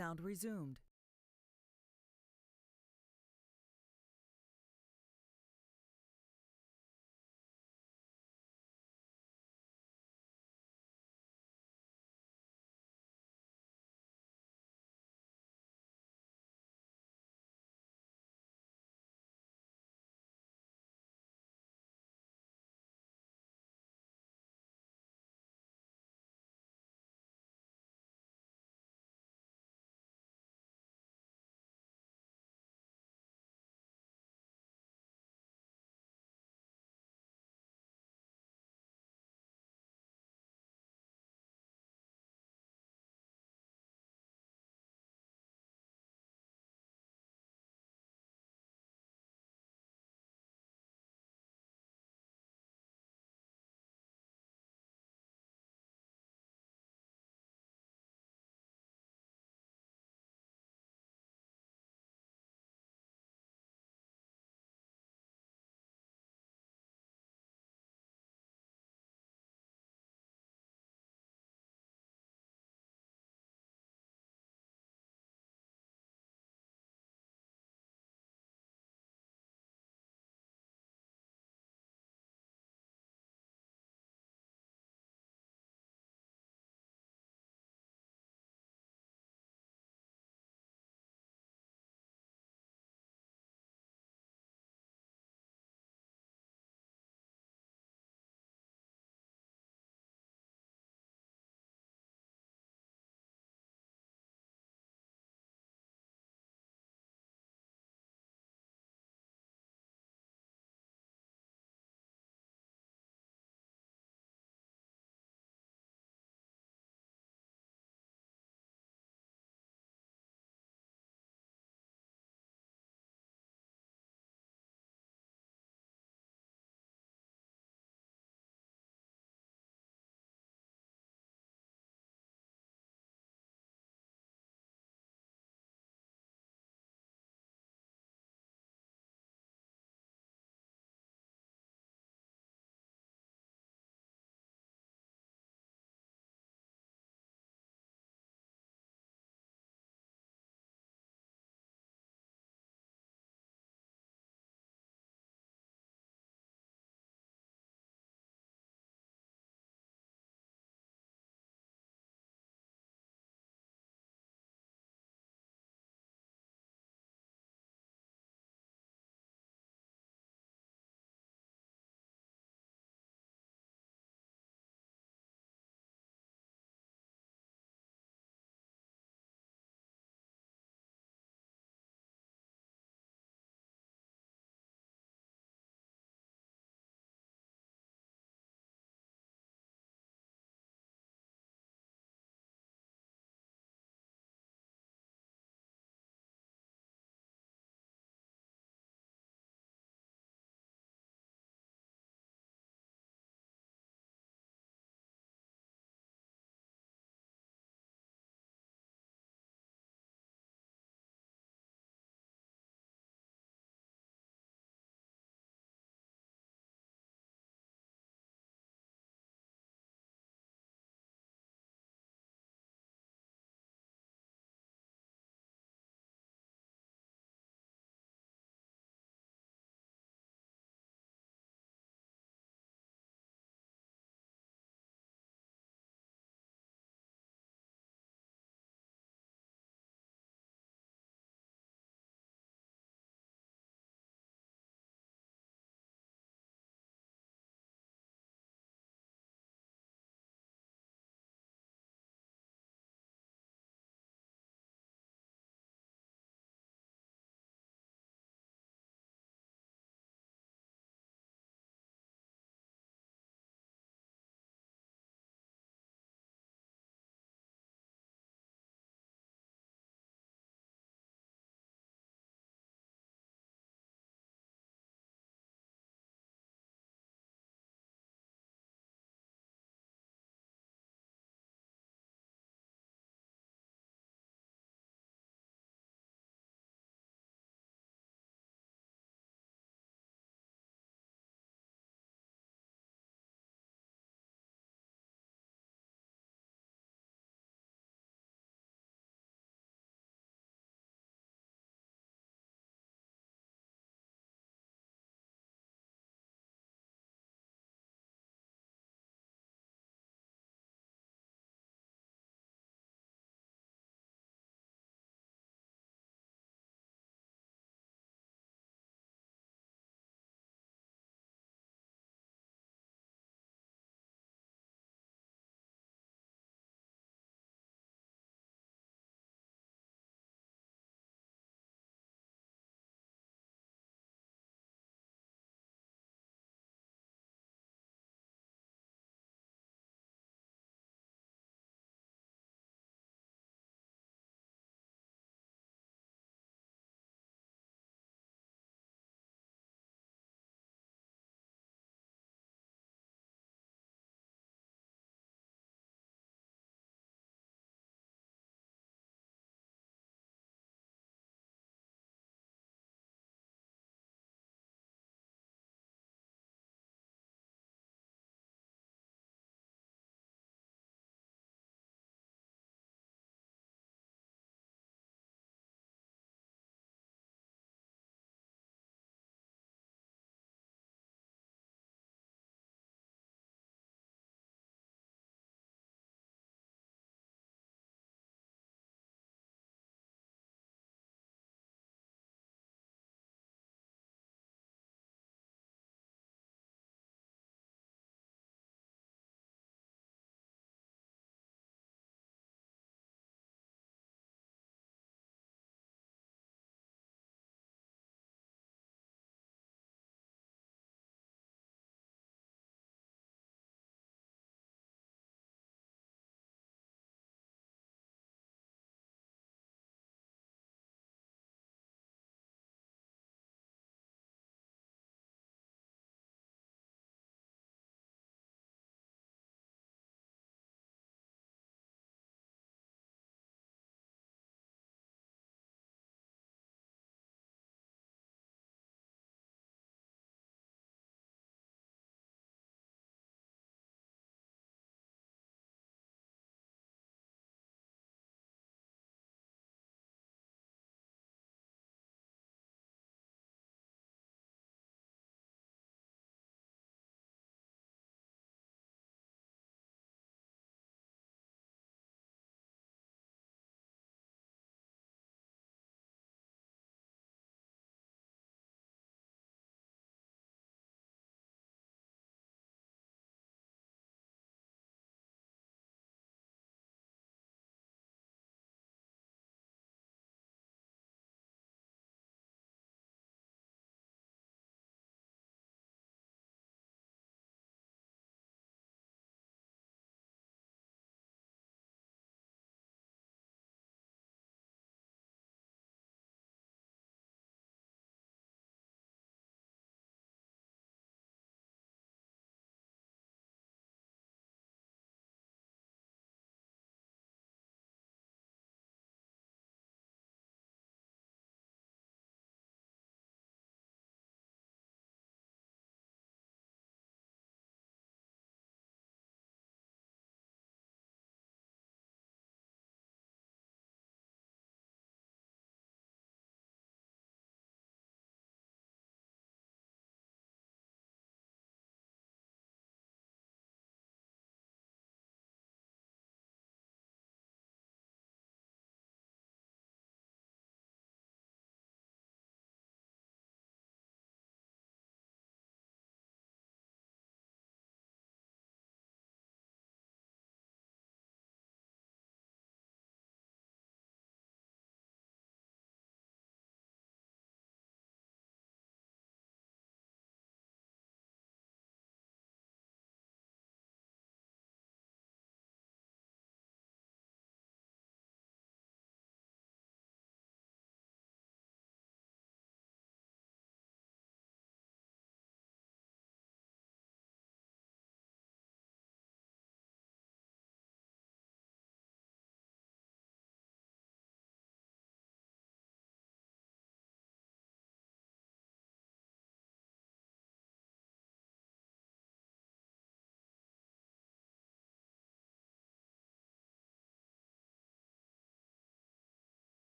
Sound resumed.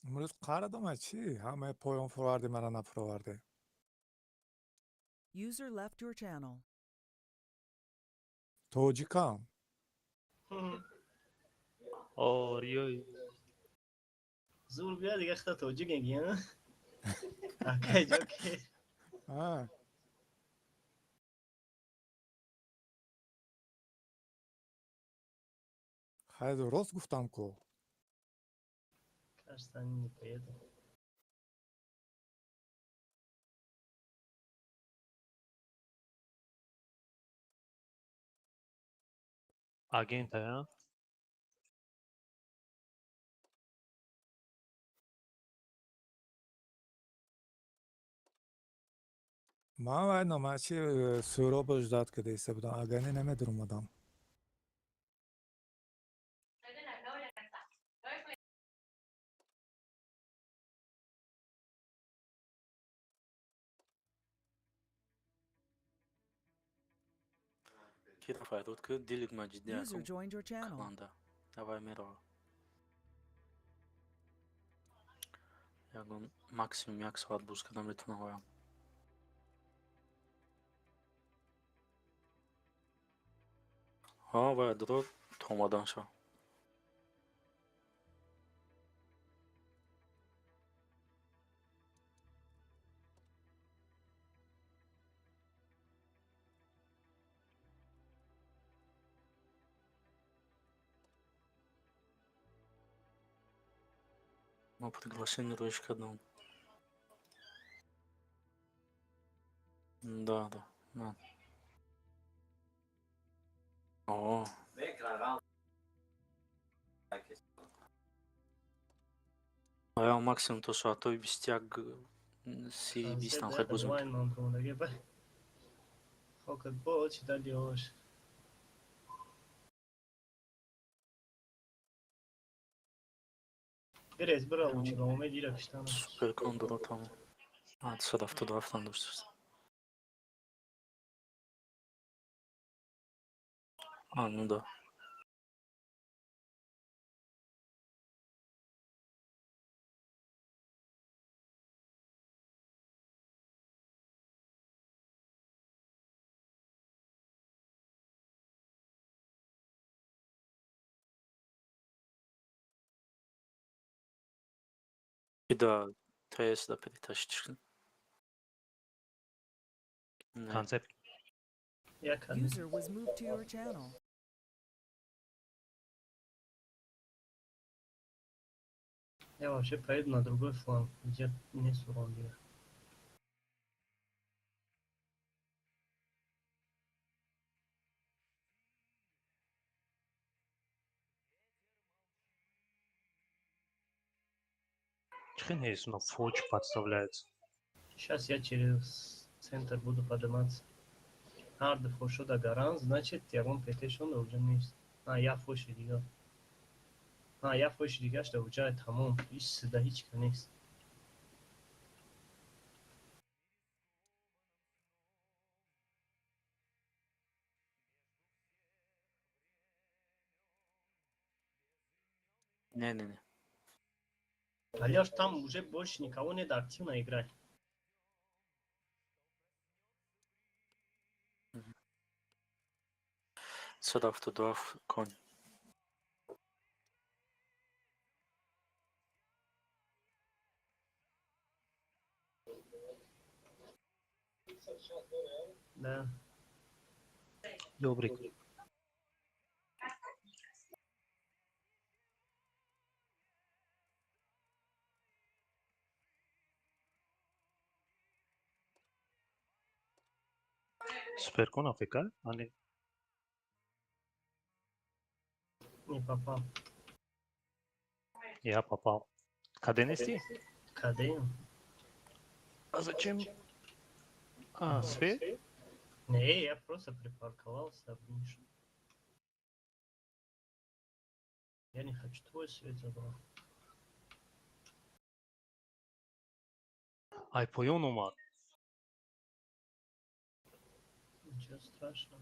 Имрӯз қаҳр дома чӣ? Ҳамаи поён фуроварди, мара нафуроварде. User left your channel. Тоҷикам. Ориёй. Зур бия дига, хта тоҷик мегӣ, а? Акай ҷоке. А. Хайр, рост гуфтам ку. Кажется, они не поедут. Агента, а? Ман вай номачи Суҳробо ждать карда иста будам, агар не, намедуромадам. Кира файрод ки дилик маҷидия. User joined your channel. Команда давай мерава, ягон максимум як соат боз карда метавонам ваям. Ҳа, вая дурод то омадан ша. Ма приглашение роиш кардам. Да, ман. О, ая максимум то соатҳои 21 си бистам хел боз мекунам. Онлайн ман промодаге ба. Хокат бо чи дали ош. Бирез бира учи ба умед ира киштана. Суперкон дурод ҳама. 277-ам дошт. А, ну да. Да, ТС да перетащить. Не. Концепт. Як кадем. User was moved to your channel. Я вообще поеду на другой фланг, где нет урон дига. Чихел нест, но фоч подставляется. Сейчас я через центр буду подниматься. Ҳар ду фошода гаран, значит, ягон петешон уже нест. А, я фоши дига. А, я фоши дигаш да уҷа тамом. Ҳеч сида ҳеч ка нест. Не, не, не. Алёш, там уже больше никого нет активно играть. 172 конь. Да. Добрый. Суперкон АФК? Ани. Не попал. Я попал. Каде нести? Каде? А зачем? А, свет? Не, я просто припарковался в нишу. Я не хочу твой свет забрал. Ай, поён омад. Ничего страшного.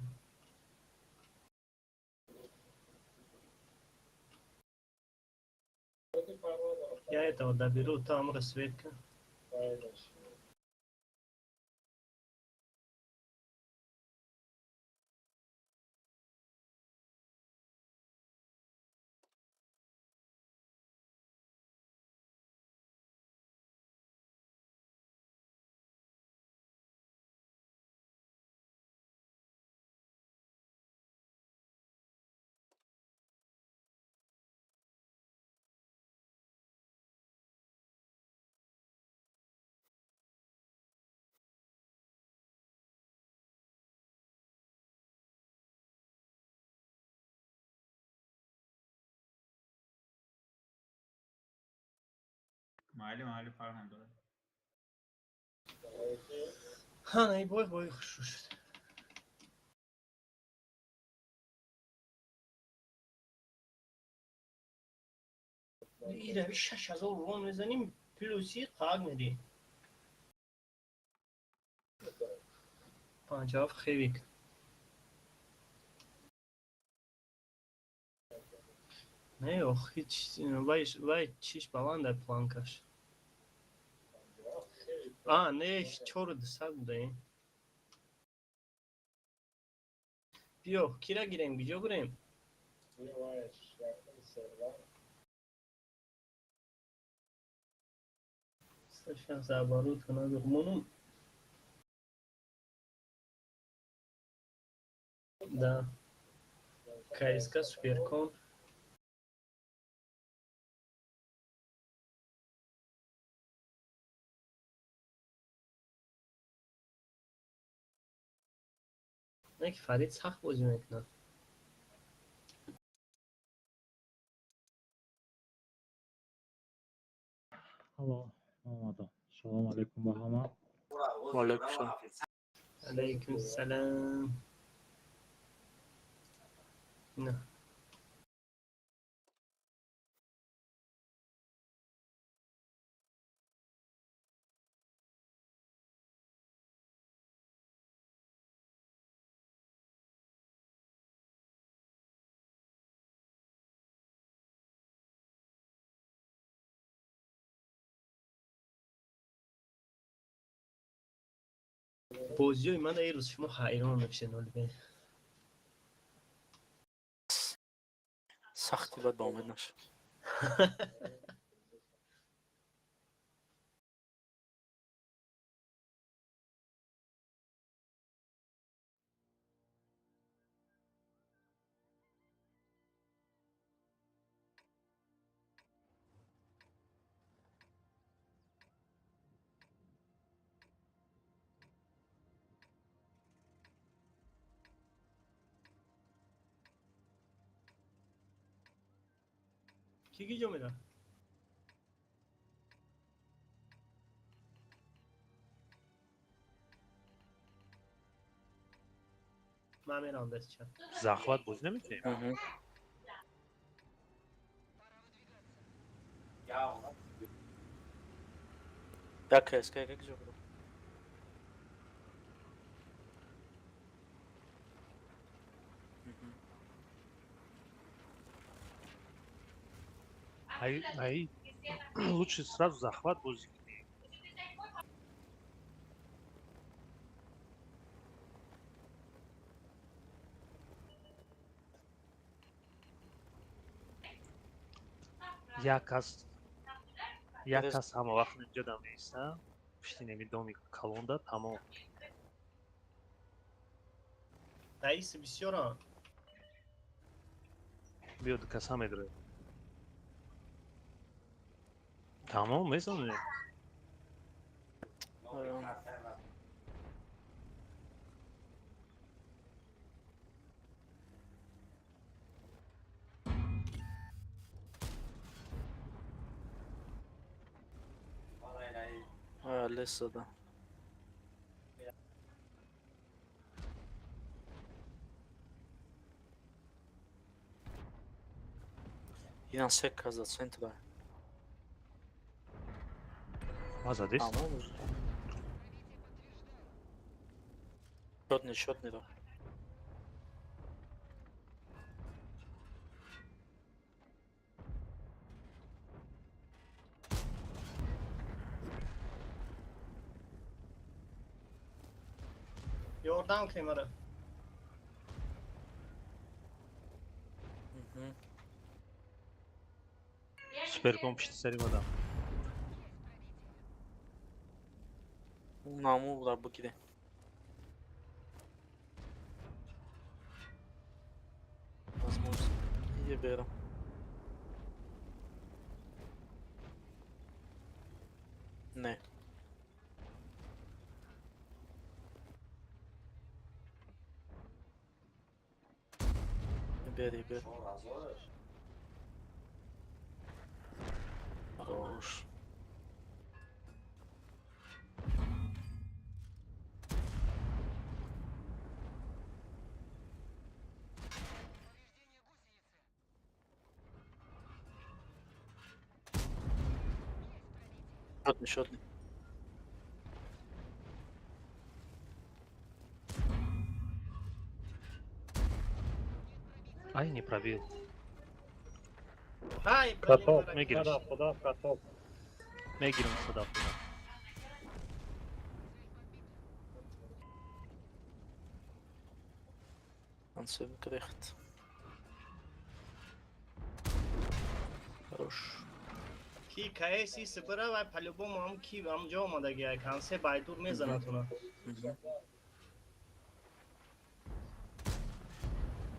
Я этого доберу, там рассветка. Майли, майли, фарқ надорад. Ҳа, и бой, бой хушу шуд. Ирави 6000 вон мезаним, плюси қак медиҳ. 57 хевик. Не, ох, ҳеч вай чиш баланда планкаш. А, не, 4200 буда. Биё, кира гирем, киҷо гирем? Сейчас оборудка надо. Да. КСК Суперкон. Не ки Фарид сахт бозӣ мекунад. Алло, омадам. Салом алейкум ба ҳама. Ва алейкум салом. Алейкум салом. На. Бозиҳои ман ирӯз шумо ҳайрон мешед, Нолибе. Сахти бад ба омед нашуд. Ки киҷо меравад? Ман меравам дасти чап. Захват бозӣ намекунем? Мгм. Як КСК, як киҷо гирем? Мгм. Ай, ай, лучше сразу захват бозӣ кунем. Як кас, як кас ҳама вақт инҷо дам меиста, пишти неми доми калонда, тамом. Раиси бисёрам. Биё, ду каса медроем. Тамом, мезанем. Ая, лес зада. Инам се кас за центра. Ма задест? Тамом уже. Шотни, шотни да. Ёрдам кунем мара. Суперком пишти сари мадам. Наму дар букиде. Возможно. Ебера. Не. Ебер, ебер. Хорош. Шотный, шотный. Ай, не пробил. Ай, Каток, Мегириш. худа, худа, каток. Мегирим сюда. Ans übergerecht. Хорош. Ки КС и сбра вай по-любому ҳам ки ҳам ҷо омадаги ай кансе байдур мезанад уна.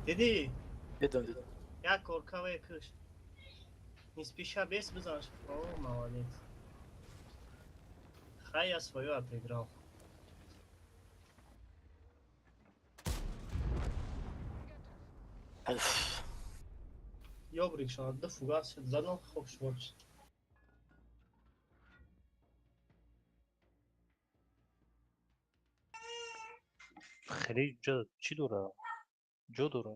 Дидӣ? Дидам, дидам. Як коркаве куш. Не спеша бес бизанш. О, молодец. Хай, я свою отыграл. Уф. Ёбрик шона ду фугас задам, хоб шуд. Хеле ҷо чӣ дора? Ҷо дора.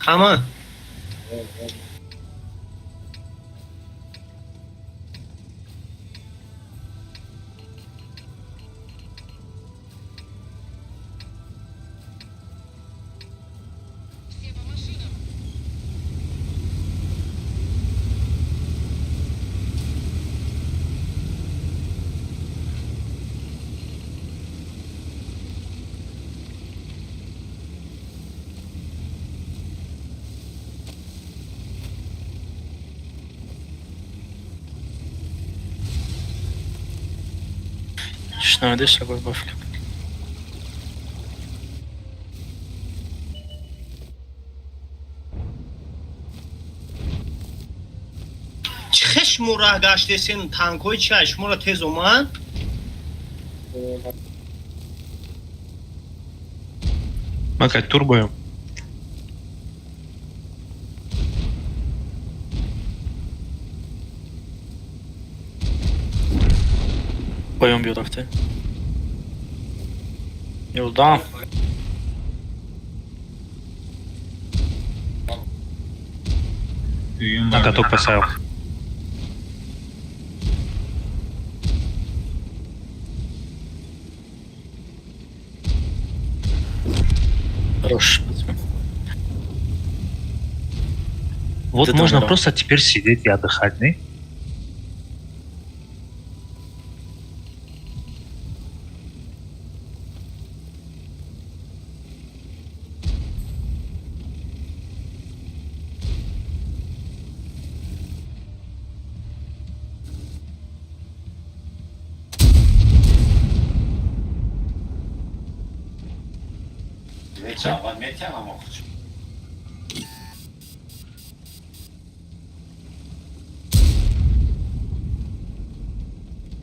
Ҳама. Шнайдеш такой бафлик. Чӣ хел шумо раҳ гаштесен, танкҳои чай шуморо тез омад? Макать турбо. Поем бью рафте. Юлда. На каток поставил. Хорош. Вот Ты можно там, да. просто теперь сидеть и отдыхать, не?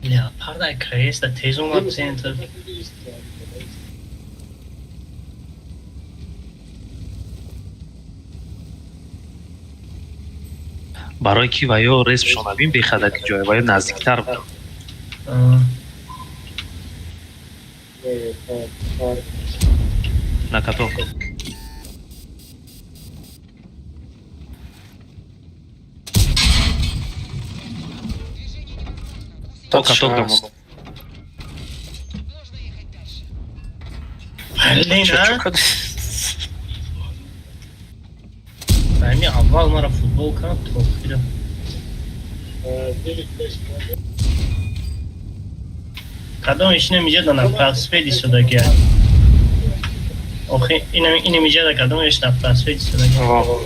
Леопардай креста тез омад центр. Барои ки ва ё респшон абин бехадаки ҷой, ва ё наздиктар буд. На каток. То каток дамон. Блин, Чё, а? чё, кад- Ами аввал мара футбол кардам то охира. Кадом ишина миҷада на просвет истодагия? Охи ина миҷада кадом иш на просвет истодагия? Во.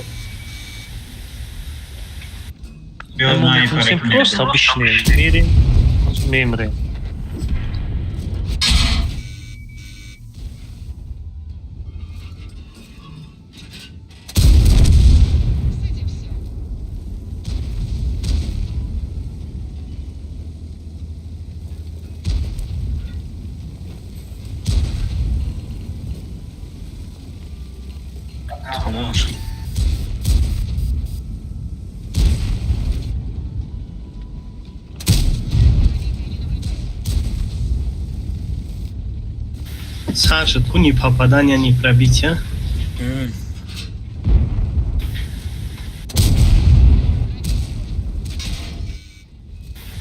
Мы метавонистем просто бишинем, мерем, мемрем. Тамом шуд. Сар шуд ку ни попадания, ни пробития.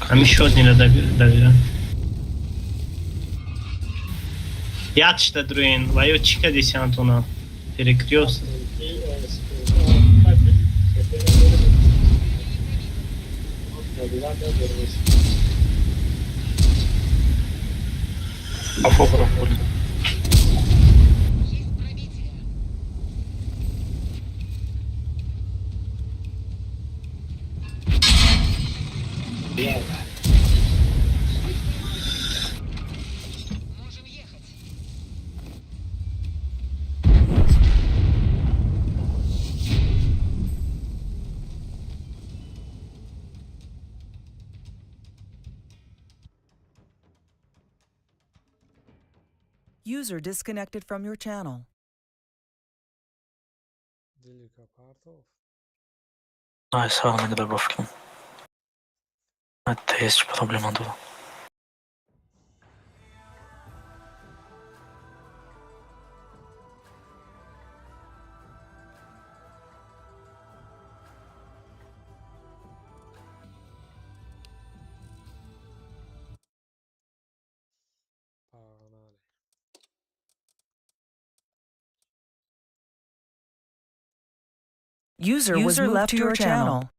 Ами шод нира давира. Яд шуда друен ва ё чӣ кадеси Антона? Перекрёст. Афо барам, блин. User disconnected from your channel. Дилика партов. Ай, сар нагда бафкин. Это есть проблема дула. Погнали. User was User moved left to your channel.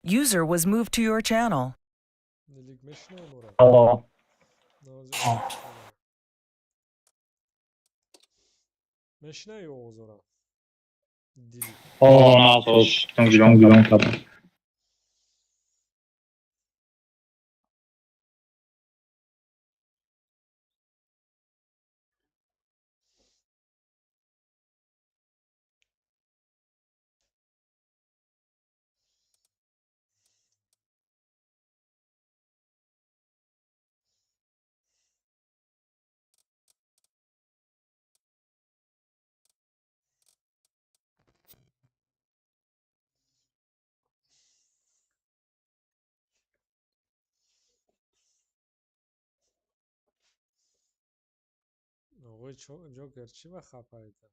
User was moved to your channel. Дилик мешинавӣ моро? Алло. Навози- О. Мешинавӣ овозора? Дилик. О, насош. Гилон гилон кардам. Оғои Ҷокер чӣ ба хапаида?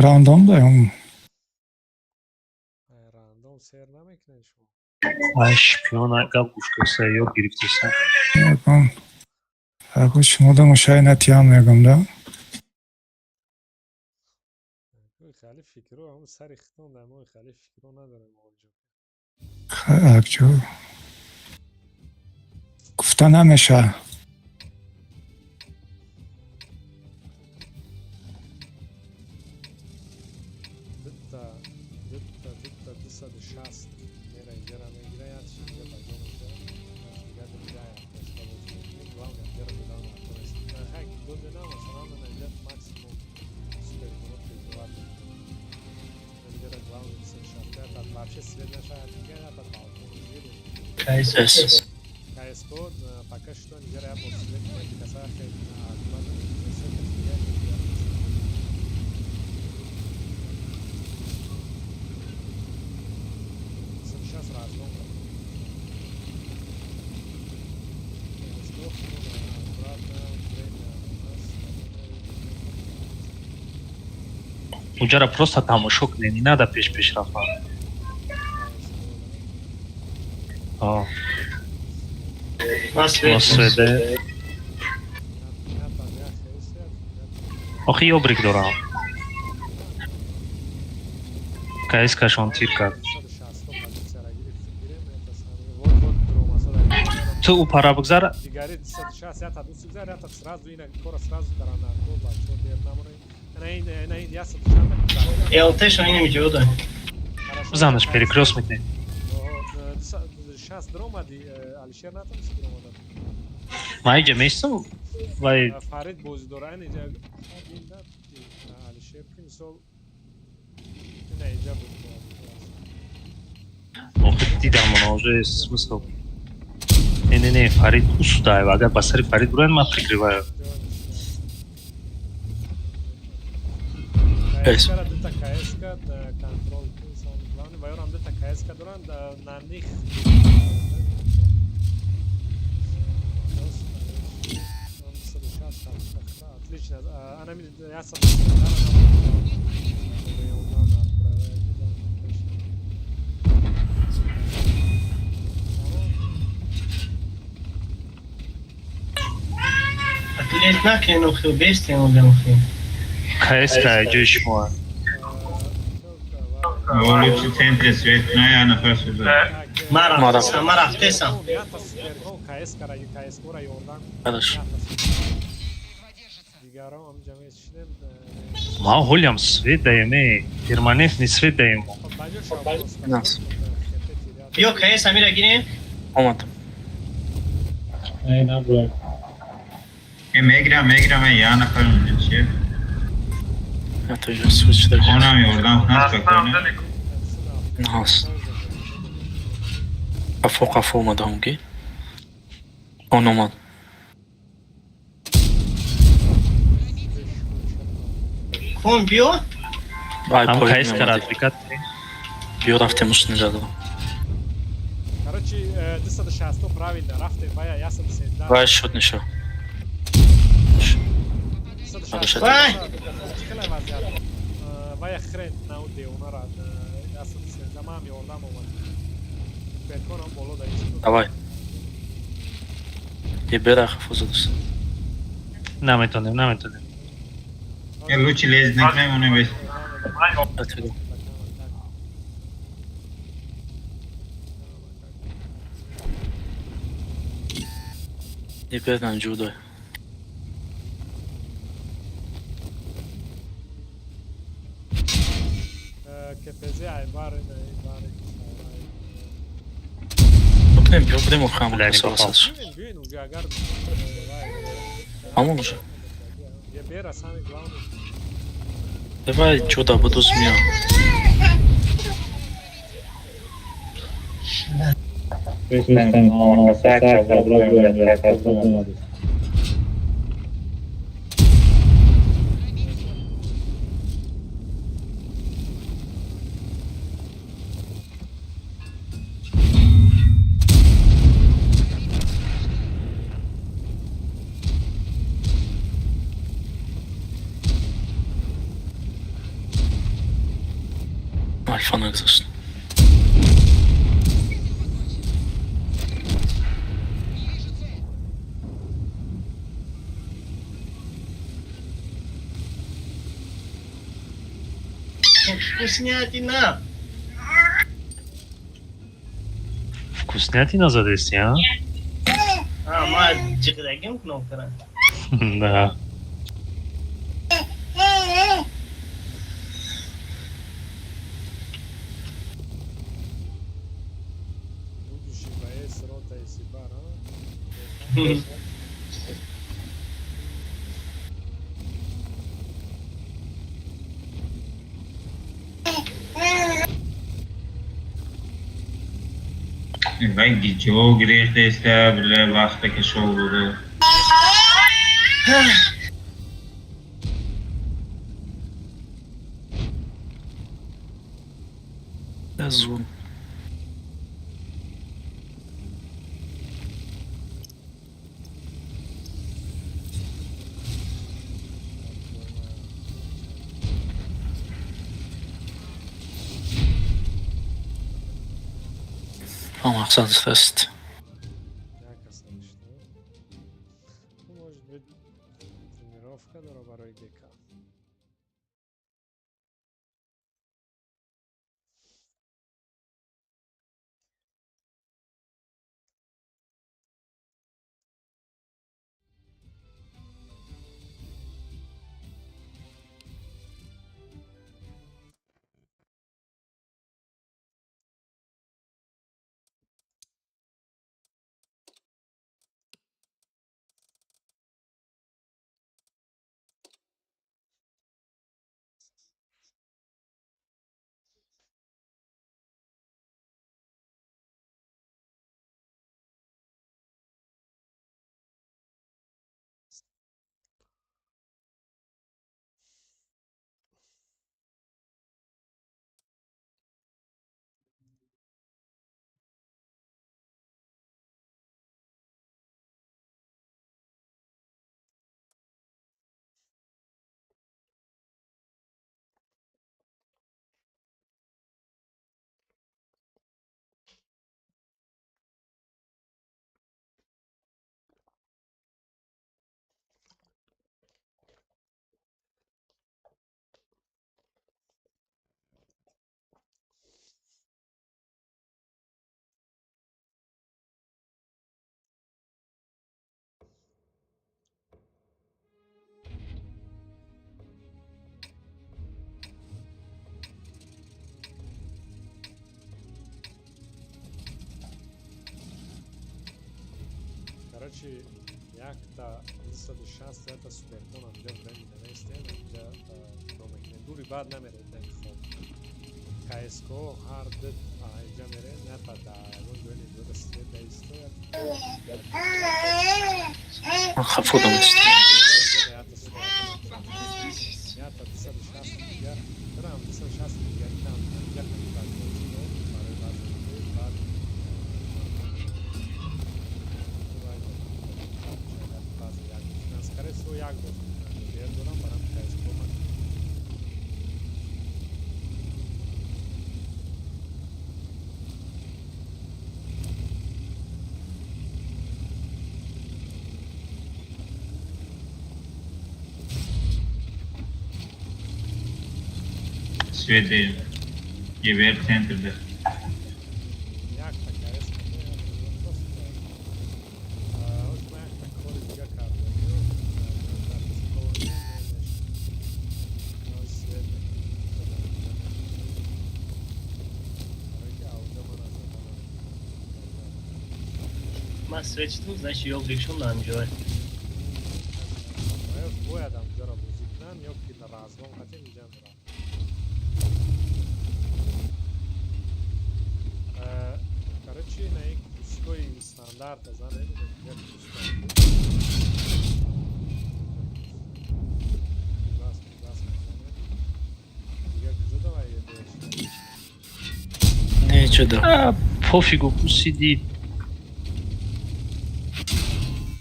Рандом даём. Сер намекунед шумо? Ай, шпиона гап гӯш каса, ёд гирифтеса. Мегум. Аку шумо да мушай натиям мегум да. Хеле фикро ҳам сари хитон дар мо хеле фикро надорем оҷо. Акчу. Гуфта намеша. Дутта дутта дутта 260 мера инҷара мегира, якш инҷа ба ҷо меша. Якш дига дига якта бозӣ мекунем. Главное инҷара додан натонест. Хай доде на масалан на инҷа максимум суперконо прикрывать мекунем. Инҷара главное 260 ята вообще свет нашавад, дига ята балкон гирем. КС. КСК пока что инҷара як бор свет кунад, каса хел аккуратно се кас дига дига. Сейчас разгон. КСК, аккуратно, время у нас. Уҷара просто тамошо кунед, не надо пеш пеш рафтан. А, Ма свет. мо сведе. Охи ёбрик дорам. КС кашон тир кард. Ту ӯ пара бигзар. Дигари 260 ята дусигзар ята сразу ина кора сразу дарана ко бачо дер намонай. Ана ин ана ин яса чанда. ЛТ-шон инами ҷо дод. Бизанаш, перекрёст мекунем. 60 дромади Алишер натонисти дромада. Ман иҷа меистам вай. Фарид бозӣ дора ин иҷа Алишер ки мисол ина иҷа буд. Охи дидам она уже смысл. Не, не, не, Фарид усудаев. Агар ба сари Фарид бурояд, ман прикрываю. КС. КС дута КС контрол самое главное. Вайорам дута КС доранд на них. Отлично. Она я сам Лез накунед охи, бестем одам охи. КС ка ҷои шумо. Лучше центре свет, на я нафар сюда. Ма рафтесам, ма рафтесам. Хорошо. Дигарон ҳам ҷамъ шинем. Ма ҳолиам свет даем, э, перманентный свет даем. Нас. Биё КС амира гирем. Омадам. Не, наброем. Э, мегирам, мегирам, э, я нафар унҷа чие? Я то уже свич дагир. Хонам ёрдам кунад спокойно. Нас. Қафо қафо омадам ки. Он омад. Кун биё. Ай Ҳам поён КС кара меомадӣ. отвлекать. Биё рафтем ушни задам. Короче, 260 правильно, рафтем, вая 170. Вай шуд ниша. 260. Вай! Хеле вазъият. Вая хрен на у деонара 170 ман ёрдам омад. Беконам боло да ис. Давай. Е бера хафо задус. Наметонем, наметонем. Э, лучше лез накунем, оне бес. Отведу. Е бера ҷудой. КПЗ айбар айбар. Букнем, биё будем охам Бля, не касо попал. асас. Бюин, бюин уже агар Ҳамон уже. Е бера самый главный. Давай ҷуда будуз миё. Бестем, сак шабра гӯем, Альфа нагзашт. Вкуснятина! Вкуснятина задести, а? А, ма ҷиқидагим кнопкара. Да. Будущий боец рота Исибар, а? Вай гиҷо гирехтеста, бля, вақте ки шоу буда. Зум. Мақсад аст. Як кас навишта. Ну, может быть, тренировка дора барои ГК. Короче, якта 260 ята суперкон амҷа времи наместем, амҷа номекунем. Дури баъд намеред намихом. КСКО ҳар ду инҷа меред, ята да ягон ҷои ниҷода свет даисто, Хафо дамест. ята суперкон. Ята 260 дига, рам 260 дига, инам амҷа хати барои баъзе баъд Скорее всего, як боз мекунанд. Бер дорам барам КСКО ман. Свет ГБР центрда. Якта КСКО просто оз ма якта кори дига кардам. Ма свет шидум, значит, ёбликшон намҷой. Бояд амҷаро бозӣ кунанд ё ки разгон қатем инҷа мерам. Короче, на ин кускои стандарт аз ман намедонам, як куска. Бас, бас мезанем. Дига куҷо давай беш? Не, ҷудо. А, пофигу, пусть сидит.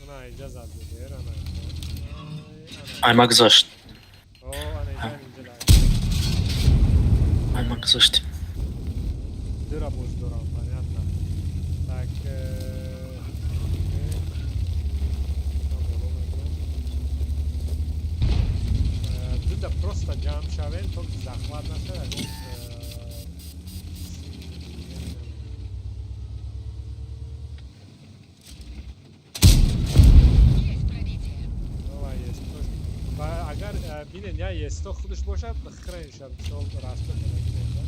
Ана инҷа зад бер, ана. Айма гузашт. О, ана инҷа инҷа да. Айма гузашт. Дыра боз дорам, понятно. Так, окей. Ман боло мекунам. Дуда просто ҷамъ шавем. Нарен, то ки захват нашава, ягон агар бинен, я есто худаш бошад, хрен шад, мисол раста кунад.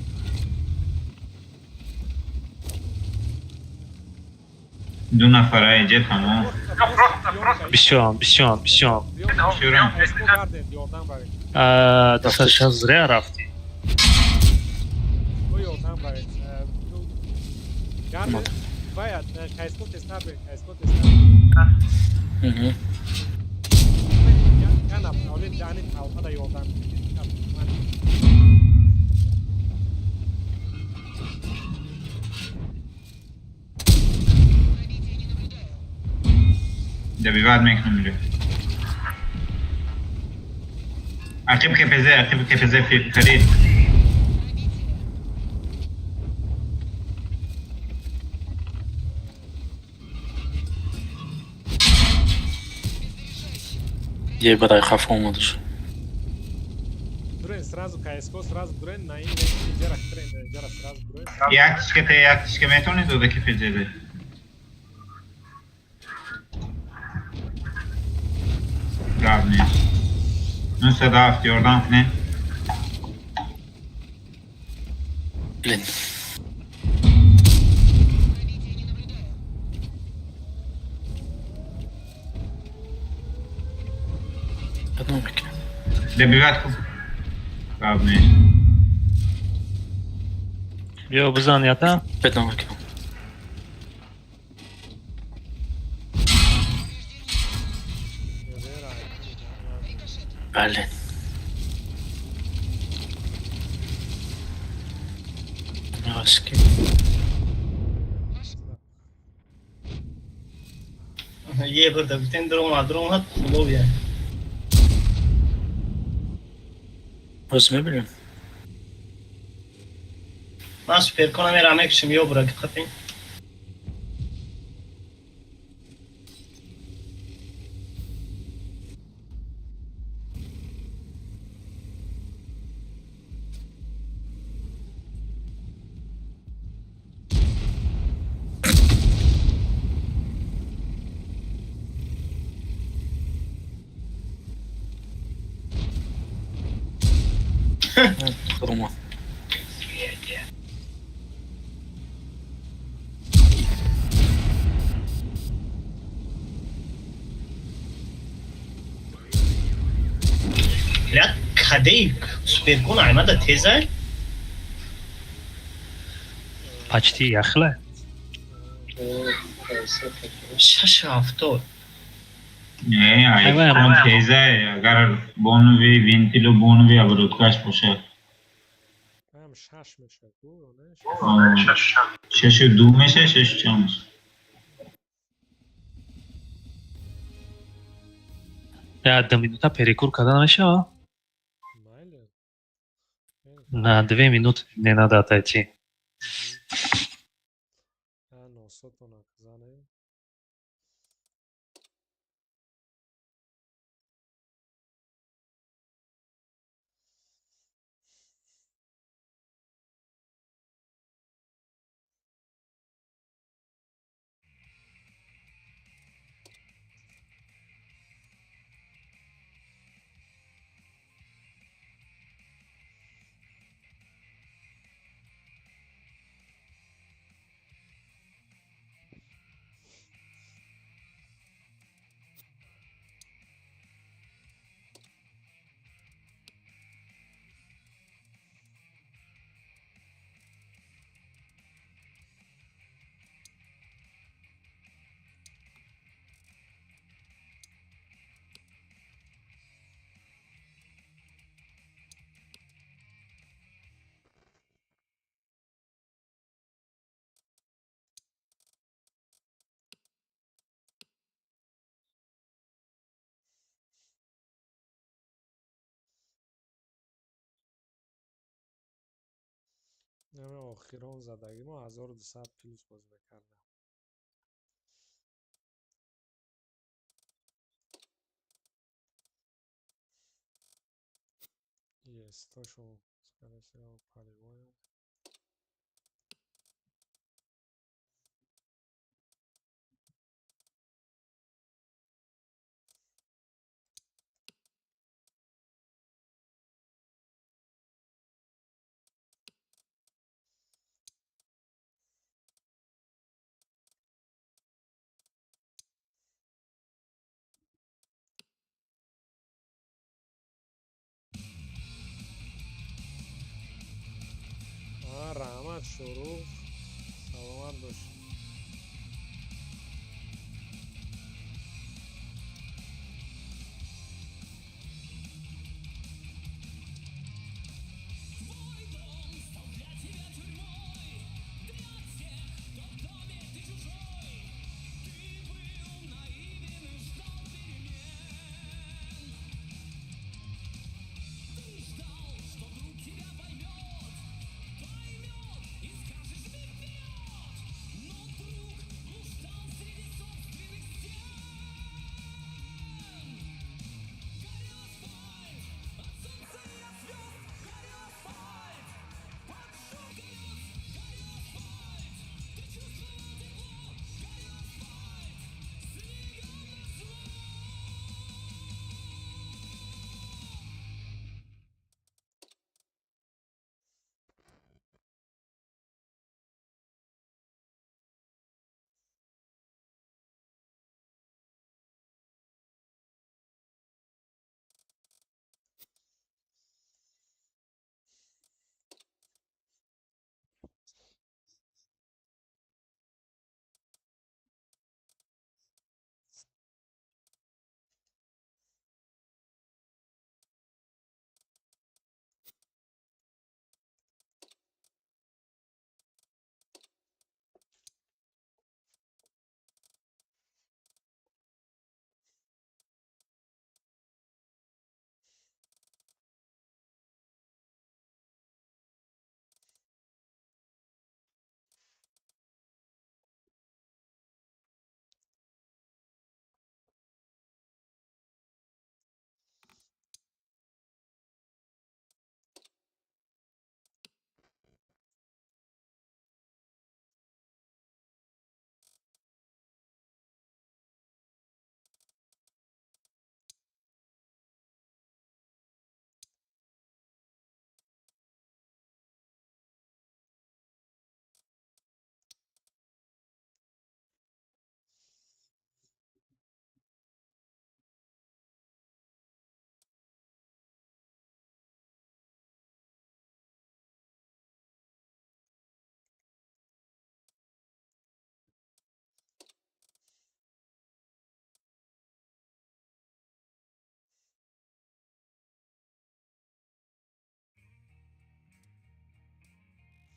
Ду нафара инҷа тамом. Бисёрам, бисёрам, бисёрам. Бисёрам. Ёрдам баред. Достаточно зря рафтӣ. Ёрдам баред. Гарде, бояд кайско тестар бе, кайско тестар. Я направлен ҷани талфада ёрдам. Добивать мекунам инҷо. Ақиб КПЗ, ақиб КПЗ Фарид. Ей барай хаф омадаш. Дурен сразу КСК, сразу дурен на ин инҷара хтрен, инҷара сразу дурен. Як тишка те, як тишка метавонӣ дода КПЗ де? Гап нест. 907 ёрдам кунед. Блин. Одну мекунем. Добивать кун. Гап нест. Биё бизан ята. Петно мекунем. Блин. Маски. Е бирда гуфтем дромад, дромад, хуловия. Боз мебинем. Ман суперкона мерам мекушем, ё бура қапин. Рома. Бля, кадеи суперкон аймада тезай? Почти яхла. 6 70. Не, айфон тезай, агар бонови вентилу бонови обороткаш бошад. Ам шаш мешавад, не? 6 2 меша, шашу чанд меша? Я 2 минута перекур карда намешава? Майли. На 2 минуты мне надо отойти. А, носото наказане. Охирон задагӣ мо 1200 плюс боз мекардам. Естошон, скорее всего, полевой. Раҳмат, Шуруқ, саломат бош.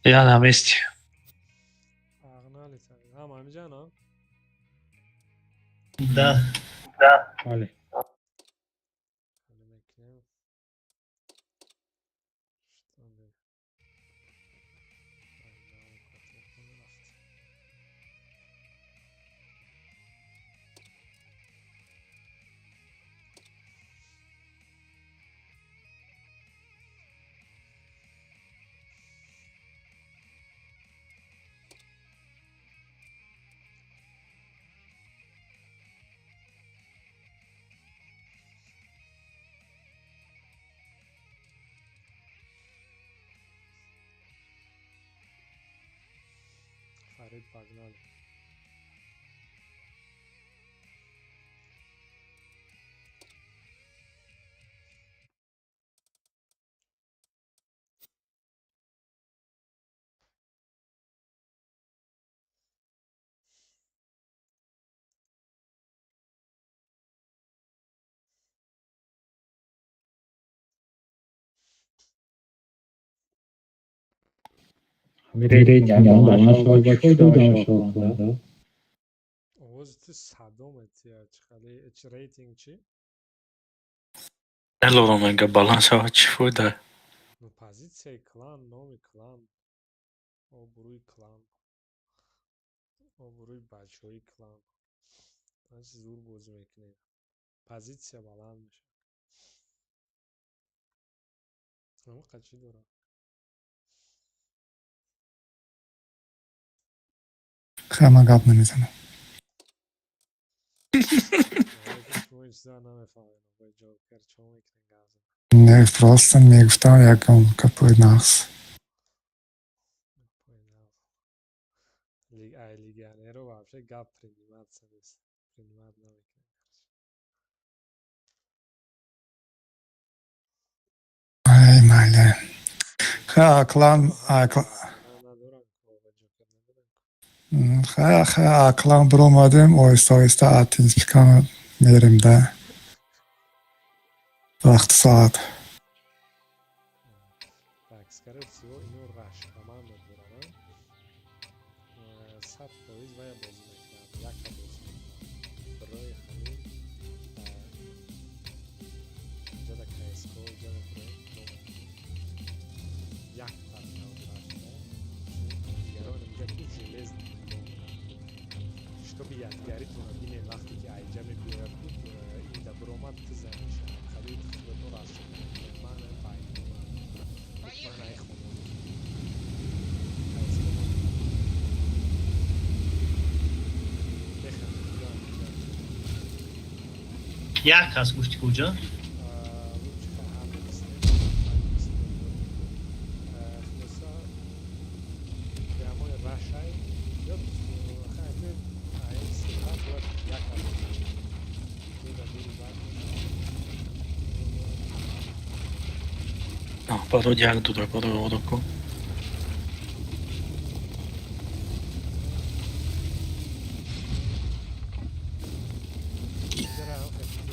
Я на месте. Погнали, ҳама ҳамиҷа на? Да. Бале. Ҳале мекунем. Чтобы рафт. Фарид, погнали. Ҳамин рейтинг баланд шавад, чӣ фоида мешавад? Овози ту садо метиҳад, чӣ хеле чи рейтинг чӣ? Неловам, ага баланд шавад, чӣ фоида? Ну, позитсияи клан, номи клан, обрӯи клан, обрӯи бачаҳои клан. Значит, зур бозӣ мекунед. Позитсия баланд мешавад. Ҳамақа чӣ дорад? Хай, ман гап намезанам. Шумо ин чизаро намефаҳмед, бо Ҷокер чо мекунед гап зада? Не, просто мегуфтам ягон гапои нағз. Гапои нағз. Ай легионеро вообще гап приниматься нест. Принимать намекунем. Ай, майли. Хай, аклан, акла Надорам ко ба Ҷокер надорам. Хай, хай, аклан биромадем, оҳиста оҳиста атинспикан мерем да. Вақту соат. Так, скорее всего, ино раш команда доранд. 100% вая бозӣ мекунад, яка бозӣ мекунад. Барои ҳамин инҷа КСКО инҷа мебурем, мо мекунем. Як таркав рашда, дигарон инҷа ки железный чтобы ядгаритонро бинед, вақте ки айҷа мебиёяд, ин да биромад, тиза мешавад. Хали худатон расчёт мекунед. Ман байномам. Ман ай хона. КСКО механдед. Як кас гуфти куҷо? Лучше ҳар бистем, хулоса, прямой рашай ё хайфи ай сета бояд як кас дура дури баъд. Паро як дура, паро ороко. Инҷара ҳам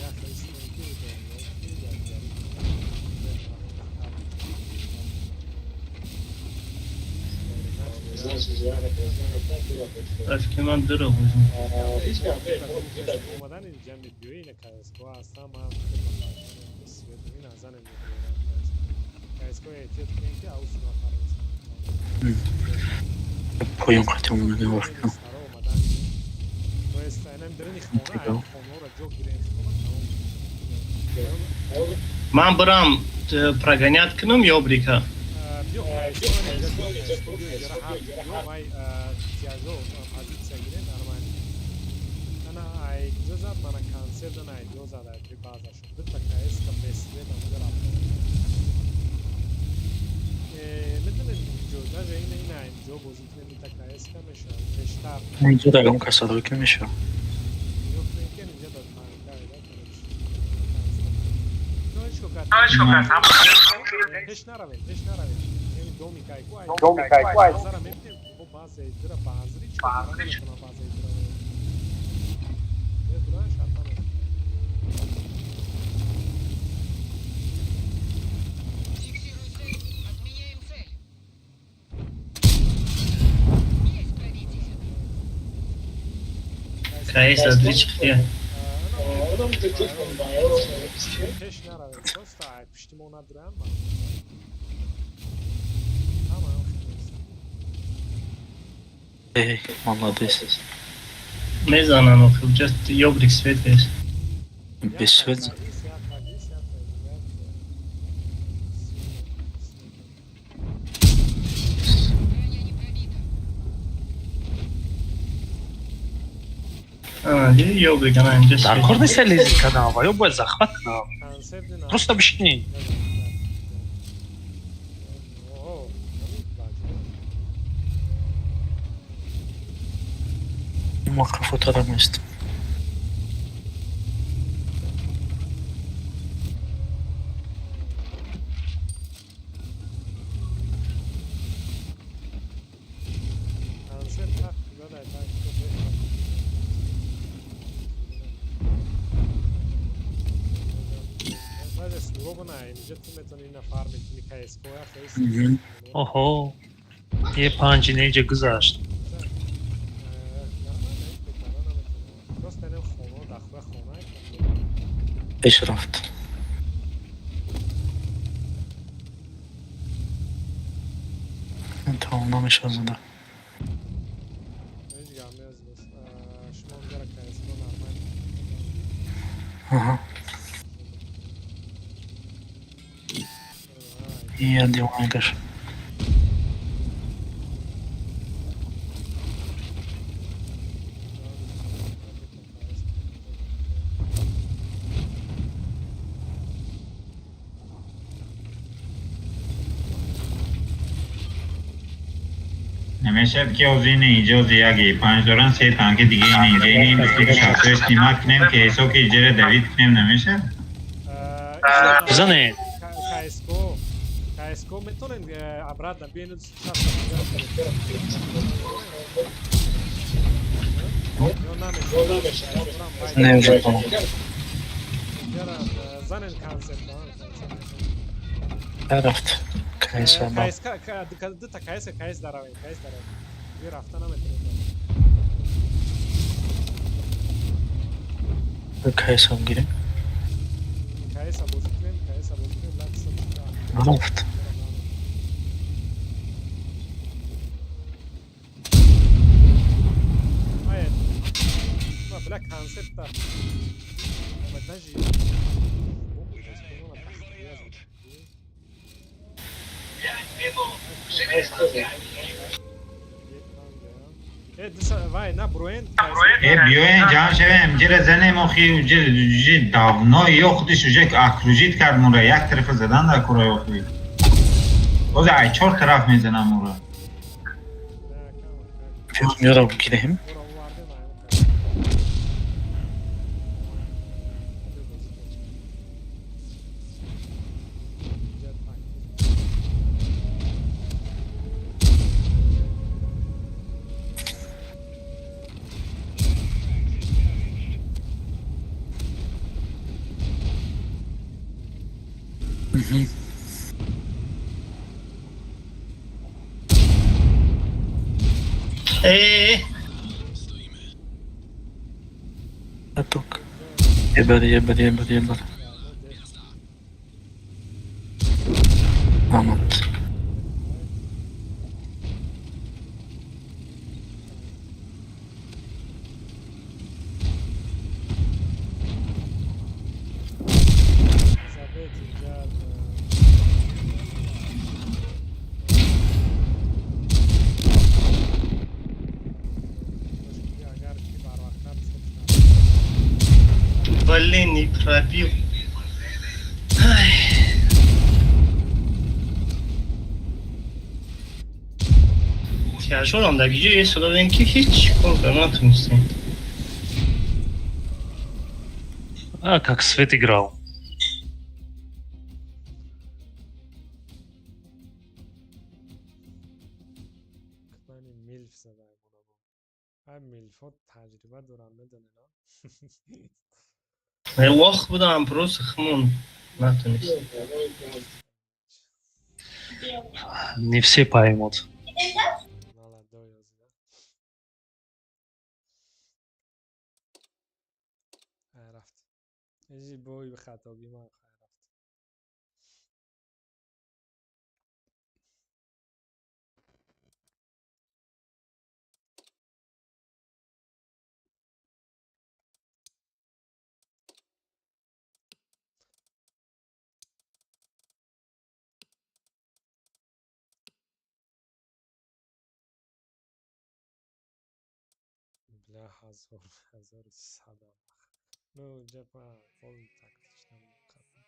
як истем ки ки ядгарӣ. Фикр ман дура бозӣ. Омадан инҷа мебиёи, ина КСКО ҳастам, ман свет ин азане мебиёрам. КСКО эҳтиёт кунем ки аус нафар. Поён қати омадем вақт. Саро омадан. То есть айнам дарини хона, ай хонаро ҷо гирем, хона тамом. Ман бирам прогонять кунам ё брика? Биё КСКО, инҷа биё КСКО, биё инҷара ҳар биё вай тиаго позиция гире нормально. Ана ай куҷо зад? Мана концерт ана ай ҷо зад, ай при базашон. Дута КСК без свет амҷа рафта. Метавонед ҷо даже ина инҷо бозӣ кунед, дута КСК мешавад пештар. Инҷо дагон касаро ки мешавад. Нигоҳ кунед ки инҷа дар танка да, короче. Пеш наравед, пеш наравед. Яъне домик айку ай. Домик айку ай. Базара мебинем, бо базаи дира баъзри чӣ кор наметавонам базаи дира. Медуран шарта мекунам. Фиксирую цель. Отменяем цель. Есть пробитие. КС адрич хтия. Пеш наравед, просто ай пишти мо надурам. Ҳама ҳам хеле. Эй, молодец. Мезанан охи, уҷа ёбрик свет бес. Без свет. Як ҳадис, як ҳадис, як. Броня не пробита. Ана диди ёбрик ана инҷа Дар свет. кор нест лезинг кардан ва ё бояд захват кунам. Концерти на. Просто бишинӣ. О, ҳамин баҷо. Мо қафотарам нест. Концерт тахт задай, так что бехтар. Даже суроба на инҷа ту метавонӣ на фарми кунӣ КСК я хеле. Оҳо. Е панҷи неҷа гузашт. Нормально, ҳеҷ бекара наметавонам. Просто инам хона, дахва хона. Пеш рафт. Тамом намешавад зада. Ҳеҷ гап нест. Шумо онҷара КСК нормально. Аҳа. Я диванкаш. Намешад ки ози ин инҷо ози як е панҷ доран, се танки дига ин инҷа ин 26 снимать кунем, ки ҳисоб ки иҷера давид кунем, намешад? Зане. КСКО, КСКО метонен обратно биёнед, ё намешад? Не, уже понял. Занен концерт. Рафт. КС ба. КСК, дута КС, КС даравем, КС даравем. Би рафта наметонем. КС гирем. КС бозӣ кунем, КС бозӣ кунем, Рафт. Ай, бля, концертта. Даже вай на броен. Э, биёен, ҷамъ шавем, ҷира занем, охи уже давно ё худиш уже окружить кард мура, як тарафа задан дар кура, охи. Боз ай чор тараф мезанам мура. Ёро гирем. Э, Тук. Ебер, ебер, ебер, ебер. Омад. Забет инҷа. Агар ки барвақттар. Блин, не пробил. Ай. Тяжелом да гиҷо истода будем, ки ҳеҷ кор карда натонистем. А, как Свет играл. Мани милф задаем унамо. Ай, милфо таҷриба дорам, медонена. Лох будам, просто хмон натонист. Не все поймут. Молодой озида. Ай, рафт. Иҷи бой хатогӣ ман, хай, рафт. Бля, ҳазор, ҳазору садам. Ну, инҷа пол тактично кардам.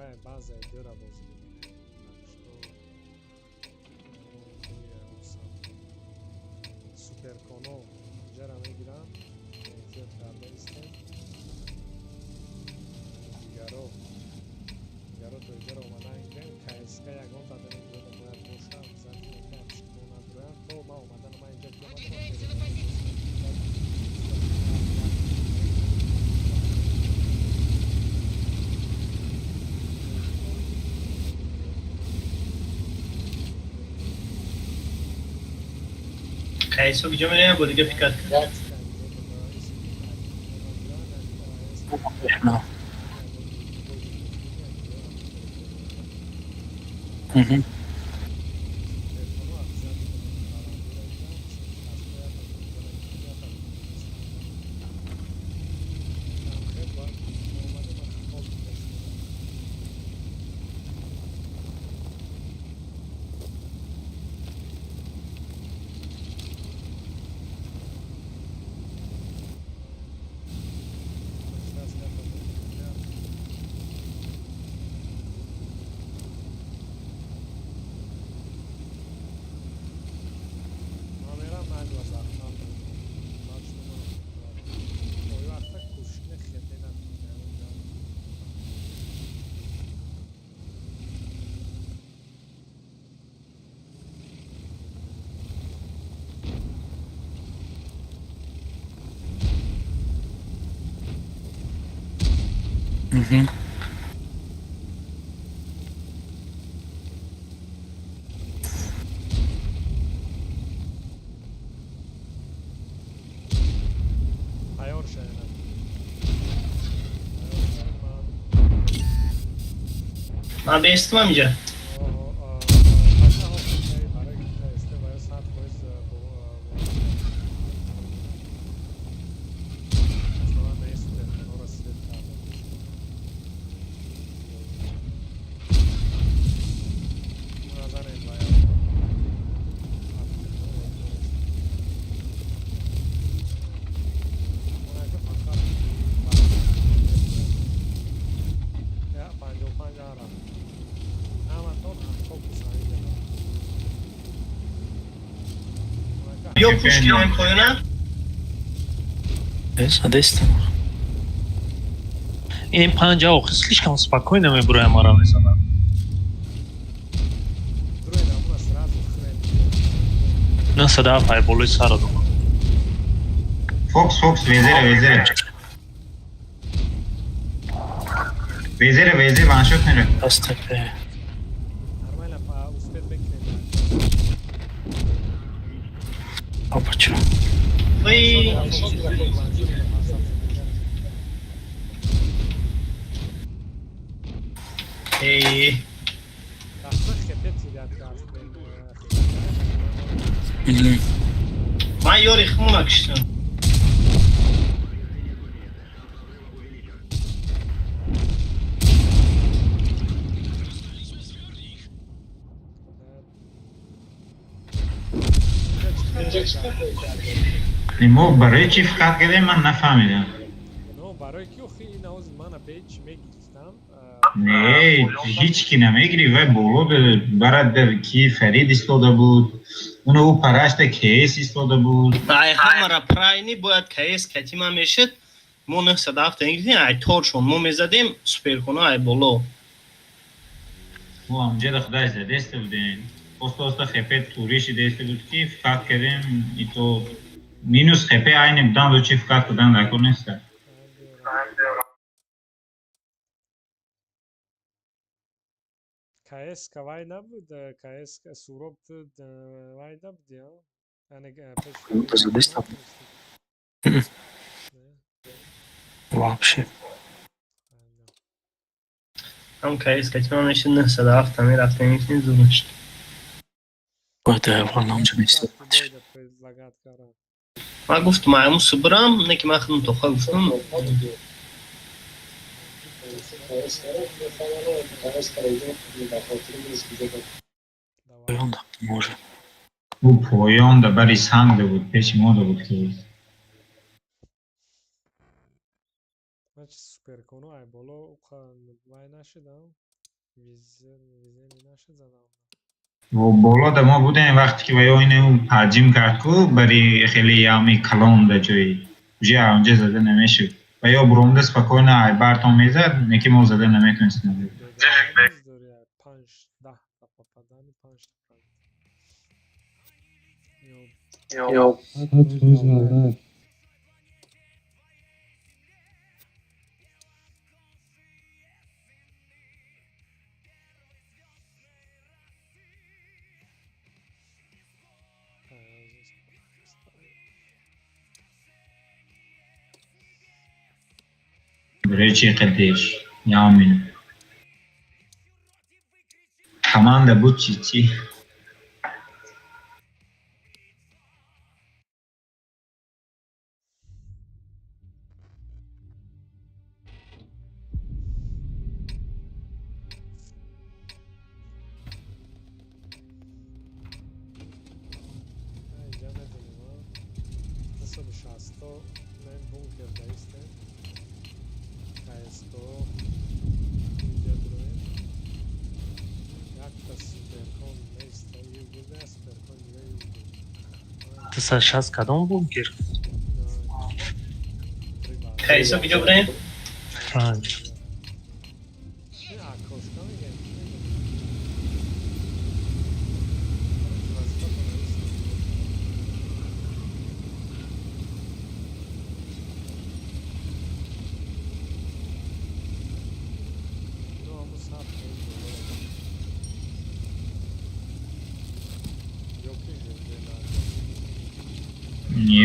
Вай базаи дира бозӣ мекунем. Так что суперконо инҷара мегирам, эҳтиёт карда истем. Дигаро то инҷаро омада гирем. КСК ягон бадан инҷода бояд боша, обязательно ки ҳамшино надроям. То ман омадан, ман инҷа ки омадам. Выдвигаемся на позиции. Кайсо куҷо мерем, бо дига пикат кард. На. Мгм. Мгм. Тайёр шавед. Тайёр шавед, ман Ман бестумам инҷа. Барои КСТ ва ё 100% масалан на суперканора свет карда. Назанем ва ё фақат 55 ара ҳаматон фокус ҳамиҷа. Ё пуш кунем поёна. Задестем. Ин панҷа охи слишком спокойно мебуроям, мара мезанам. Друге намуна сразу хрен. На сада пай болои сара дома. Фокс, Фокс, везере, везере. Везере, везе, ваншот мере. Астепе. Нормально, успеть мекунем. Опача. Вай. Эй. Рафта хепе тирят кард. Мгм. Ман ёри хумона киштам. Мо барои чӣ фикр кардем, ман нафаҳмидам. Но барои ки охи ин ҳозир мана бе чӣ мегирифтам. Не, ҳеҷ ки намегирӣ, вай боло барад, ки Фарид истода буд, уно ӯ парашта КС истода буд. Ай ҳамара прайни бояд КС катима мешид. Мо 907 гирифтем, ай торшон мо мезадем суперкона ай боло. Мо амҷада худаш задеста будем. Оста оста хепе туриши деста буд, ки фикр кардем, ито минус хепе айне будан, до чи фикр кардан дар неста. КС вай набуд, КС Суроб вай набуд, я? Яъне пеш Задеста. Вообще. Ҳам КС катима мешид, 907 мерафтем, мегирифтем, зур мешид. Бояд аввал намҷа меистод. Предлагать кардам. Ман гуфтам айму субрам, не ки ман худам тоха гуфтам. Поён да може. Ӯ поён да бари санг да буд, пеши мо да буд ки. Значит, суперконо ай боло вай нашидам. Визени нашид задам. Боло да мо будем вақте ки ва ё ину таҷим кард ку бари хеле ями калон да ҷои. Уже онҷа зада намешуд. Ва ё буромда спокойно айбартон мезад, неки мо зада наметонистем. 5-10 попадани 5 Ё Барои чи қадеш? Ямин. Команда буд чи чи? Инҷа медонем, 260 на бункер даистем. КСКО инҷа дуроем. Якта суперкон нест, югуда суперкон дига югу. 260 кадом бункер? Кайсо куҷо будем? Панҷ. Окошко мегем. Вазифатон нест. Ну, ҳамун сабр кунем боло. Ё ки ЖЖ надо.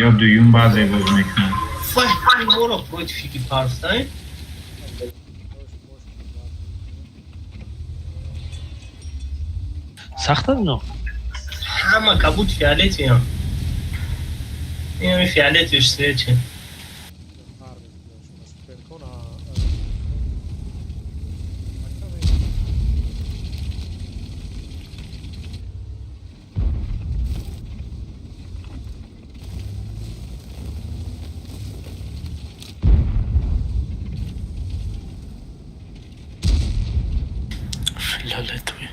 Ё дуюм баъзе боз мекунад. Вай, моро против экипаж ставим. Бош, бош, бад. Сахта ино? Ҳама кабуд фиолетовиям. Инами фиолетовиш свечи. Фарқ мекунад шумо суперкон а Фиолетовый.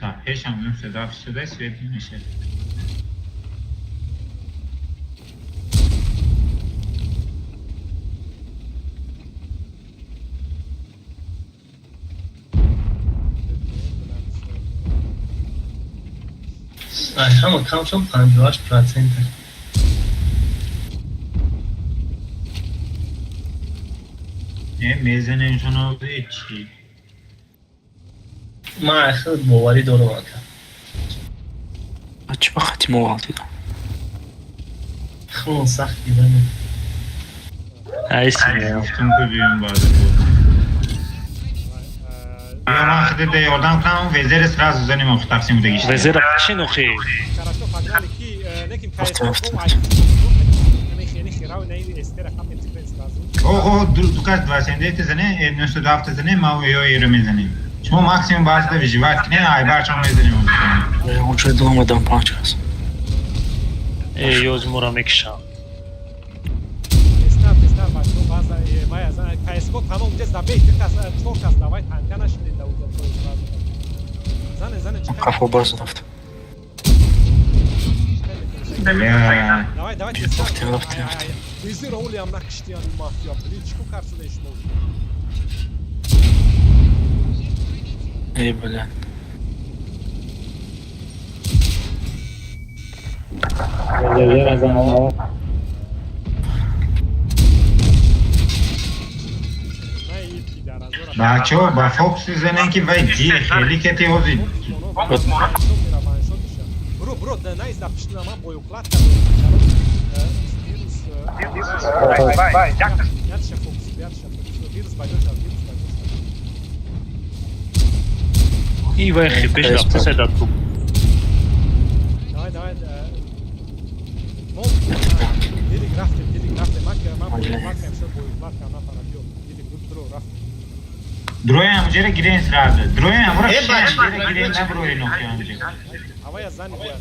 Та пешам 97 шуда свет мешад. Ай, ҳама камшон 58%. Э, мезанем шуно чи? Ман худ боварӣ дорам, ака. А чи вақти мо ғалтидам? Хун сахт диданем. Айси. Гуфтум ку дуюм баъзе боз. Ё ман худида ёрдам кунам, везере сразу занем охи тақсим будагишта. Везера пишин охи. Хорошо, погнали. Ки неким Офте, офте. О, ду кас 29 зане, 97 зане, ма ё иро мезанем. Шумо максимум баъзда выживать кунед, айбарчон мезанем. Ончо омадам панҷ кас. Э, ёз мора мекишам. Тестар, тестар, бачаҳо, баъза мая КСКО тамом ҷа забей, ду кас, чор кас давай танка нашинед да уҷа то сразу. Зане, зане, чӣ Қафо баз рафт. Бля. Давай, давай, тестар. Рафтем, рафтем, рафтем. Визира олиам накиштиян мафия, блин, чӣ кор шуда шумо? Эй, бля. На иб ки дар азора. Бачаҳо ба Фокси занем ки вай ди хеле кати ҳозир. Бро, бро, да найс да пишна ман боюклад вирус. Ятша Фокс, ятша Фокс, вирус баҷоша, вирус баҷоша. И вай хипеш рафта седа туп. Давай, давай. Мо дилик рафтем, дилик рафтем. Ман боюклад кардам, шо боюклад кардам, нафара биё. Дилик бро рафтем. Дроям ҷера гирен сразу. Дроям бура Э, бача, ҷера гирен наброи нохи анҷа. Ҳавая зани бояд.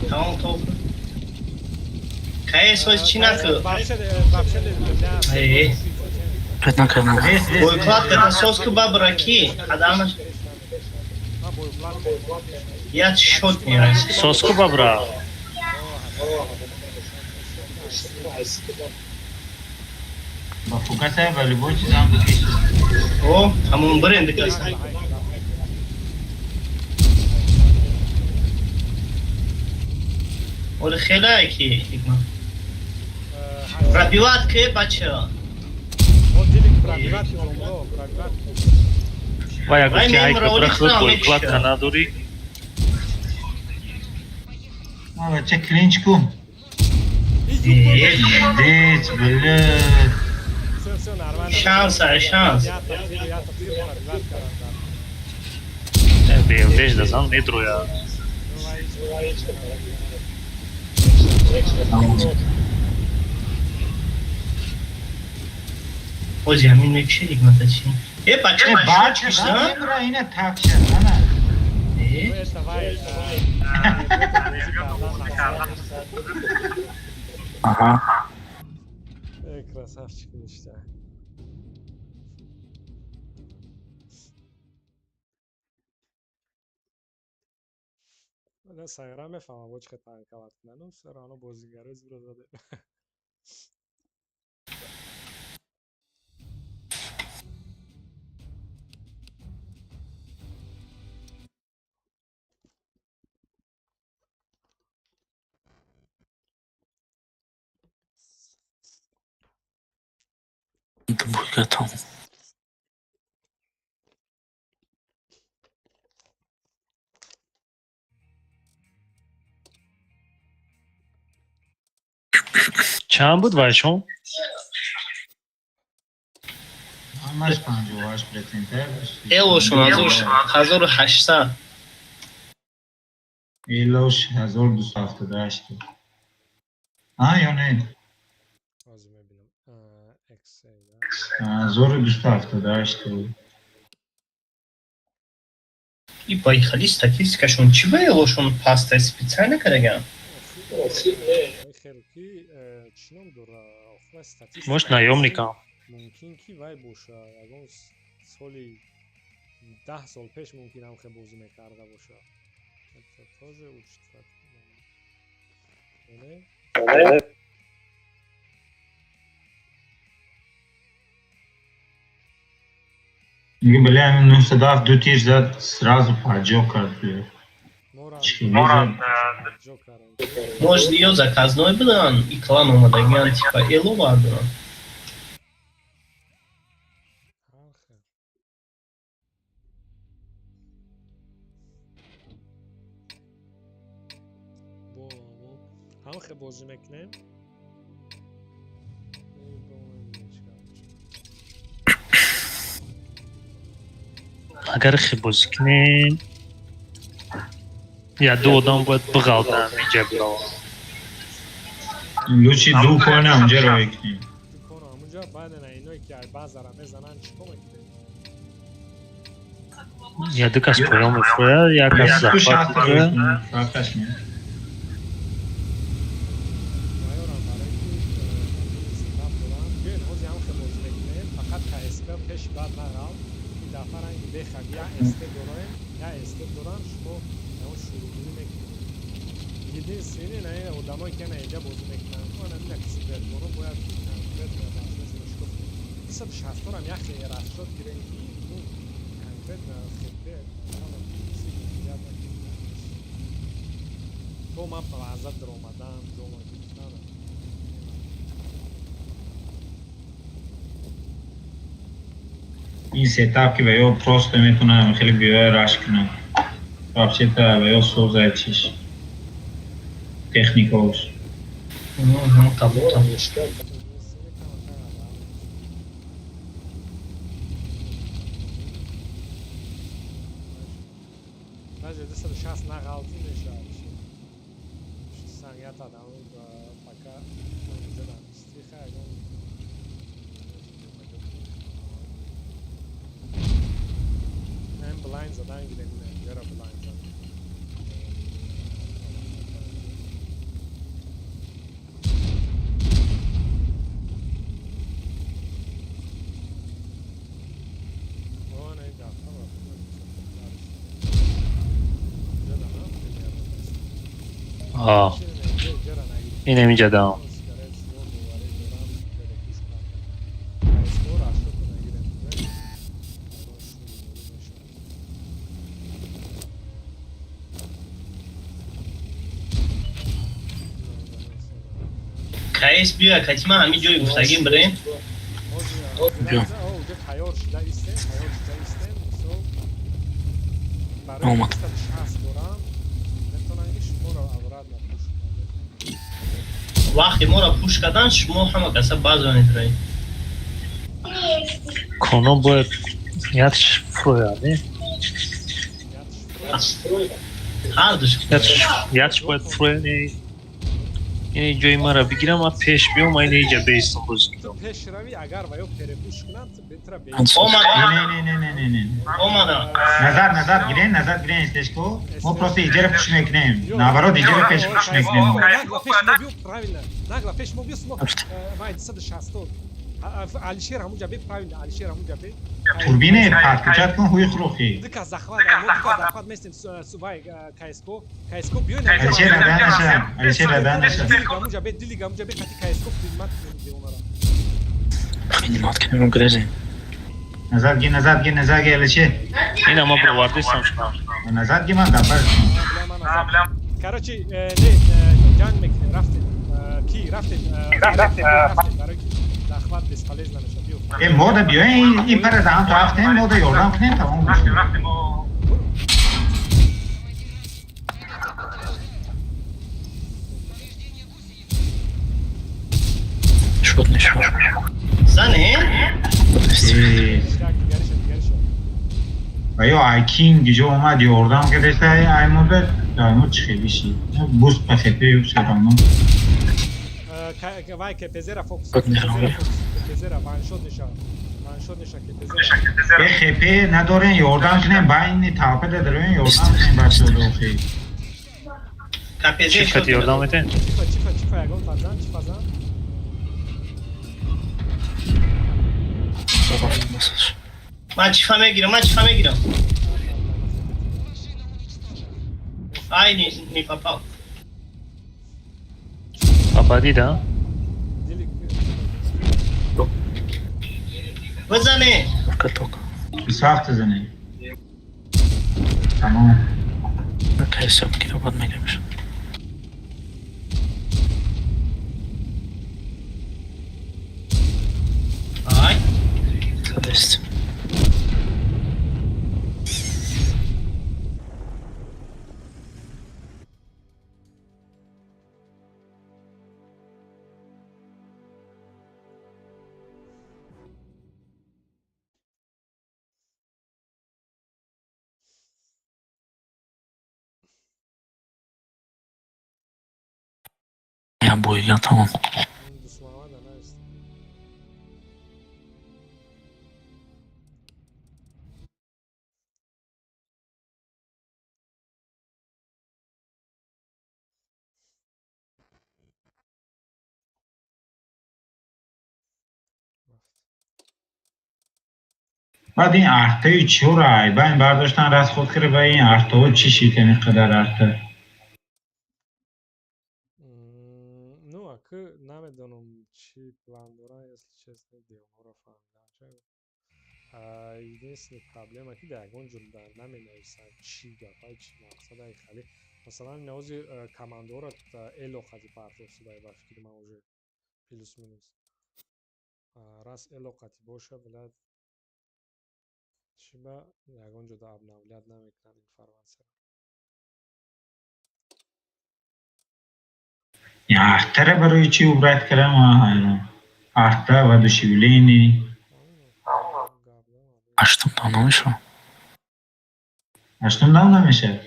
Тамом то. Кай соз чӣ накӯ? Э. Пет накардам. Боекладка та соз ку бабра ки? Адамаш. Я шот мерасид. Соз ку бабра. Ба фукаса ба любой чизам бикиш. О, ҳамон бренд каса. Оли хеле ки ҳикмат. Пробиват ки бача. Ва як гуфти ҳай кабра худ боекладка надорӣ. А бача клинч ку. Пиздец, блядь. Шанс, ай шанс. Беудеш да зан медроя. Ози ҳамин мекуши ҳикмата чӣ? Э бача Бача, бача бра ина такша, ана. Э? Аҳа. Э, красавчик ништяк. На сайра мефаҳмам бо чӣ қадр танкават кунад, но всё равно бозигаро зуро заде. Двойка там. Чанд буд вайшон? Ҳамаш 58%. Элошон 1800. Элош 1278. А, ё не? Ҳозир мебинам. Excel. 1278 буд. И поехали статистикашон чӣ ба элошон паста специально кардаган? Хеле ки чӣ ном дора? Охир статистика. Может, наёмникам. Мумкин ки вай боша, ягон соли 10 сол пеш мумкин ҳам хел бозӣ мекарда боша. Это тоже учитывать. Не? Дига бля, ҳамин 907 ду тир зад, сразу паҷо кард, бля. Может, ё заказной будан, и клан омадагиан, типа эло бардоран. Ҳам хел бозӣ мекунем. Агар хел бозӣ кунем, я ду одам бояд биғалтанд инҷа бирава. Лучи ду кона онҷа роҳӣ кунем. Ду кона ҳамунҷа, баъд ана иное ки ай базара мезананд чӣ кор мекунем? Я ду кас поён мефурӯяд, як кас захват мекунад. Фарқаш не. Майорам барои ки сетап дорам. Биёен ҳозир ҳам хел бозӣ мекунем, фақат КСП пеши бад нарав. Ин дафъа ранги бехак я СТ дорем, я СТ дорам, шумо ягон шурӯгирӣ мекунед. Единственный на ин одамое ки ана инҷа бозӣ мекунанд, ана ина кибербоно бояд конкретно баъзешон чикор кунем. 260-орам як расчёт гирем ки ну конкретно хп то ман лаззат даромадан, ҷома гирифтан. Ин сетап ки ба ё просто метавонам хеле биёя раш кунам. Вообще-то ба ё созай чиш. Техникаош. Қабул. Даже 260 нағалтӣ мешавад. Сангята дам пока ҷадам стиха ягон ин блайнд. Лайн задан гирем, инҷара лайн задан. Ин ҳаминҷа даом. Каис биё, катима ҳамин ҷои гуфтагим бирем. Биё. Омад. Вақте моро пуш кардан, шумо ҳама каса база метавонед. Коно бояд ятш фурояд, не? Ҳардуш. Ятш бояд фурояд, не? Ин ҷои маро бигирам, ман пеш биём, ман инҷа беистам бозӣ кунам. Пешравӣ агар ва ё перепуш кунанд, бетра бе. Не, не, не, не, не, не. Омада. Назар, назар гирен, назар гирен, Стешко. Мо просто иҷара пуш мекунем. Наоборот, иҷара пеш пуш мекунем. Нагла пеш мо биё, правильно. Нагла пеш мо биё, мо вай 260. Алишер ҳамунҷа бе, правильно, Алишер ҳамунҷа бе. Турбине подключать кун ҳуи хурухи. Дика захват, мо дика захват местем вай КСК. КСК биё. Алишер радан наша, Алишер радан наша. Дилига ҳамунҷа бе, дилига ҳамунҷа бе, қати КСК принимать девонара. Принимать кунем грезем. Назад ги, назад ги, назад ги, Алишер. Ина ма бировардистам шумо. Назад ги ман дафар. Короче, не, ҷанг мекунем, рафтем. Ки рафтем? Рафтем, барои ки захват бесполезно мешавад. Биё. Э, мода биёен, ин пара даҳам то рафтем, мода ёрдам кунем, тамом мешавад. Шуд нешуд. Зане? Ва ё айкин гиҷо омад ёрдам кардеста, ай мода, ай мо чӣ хелиши. Буст па хепе ё всё равно. Вай КПЗ-ра фокус. КПЗ-ра ваншот неша. Ваншот неша КПЗ-ра. Э, хепе надорен, ёрдам кунем, байни талпа дароен, ёрдам кунем бачаҳо дохил. КПЗ Чӣ кати ёрдам метен? Чифа, чифа, чифа, ягон фарзанд, чифа зан. Ман чифа мегирам, ман чифа мегирам. Ай, не, не попал. Попади, да? Бизане. Каток. Сахт зане. Тамом. ҳисоб китобат мегирем. Ай. Садест. Я боига тамом. Баъд ин артаи чиҳоро айбайн бардоштан расход карда ва ин артаҳо чӣ шид ҳамин қадар арта? Ну, аки намедонам чӣ план дорам, если честно, девонҳоро фаҳмидам. Единственная проблема ки дар ягон ҷо наменависанд чӣ гапай, чӣ мақсадай хали. Масалан, навози командора эло қати партоф шудай ба фикри ман уже плюс-минус. Раз эло қати боша, блядь, чӣ ба ягон ҷо да обновлять намекунанд информатсияро. Артара барои чӣ убрать кардам? Ҳайрон. Арта воодушевление. Ҳаштум дон намешавад? Ҳаштум дон намешавад?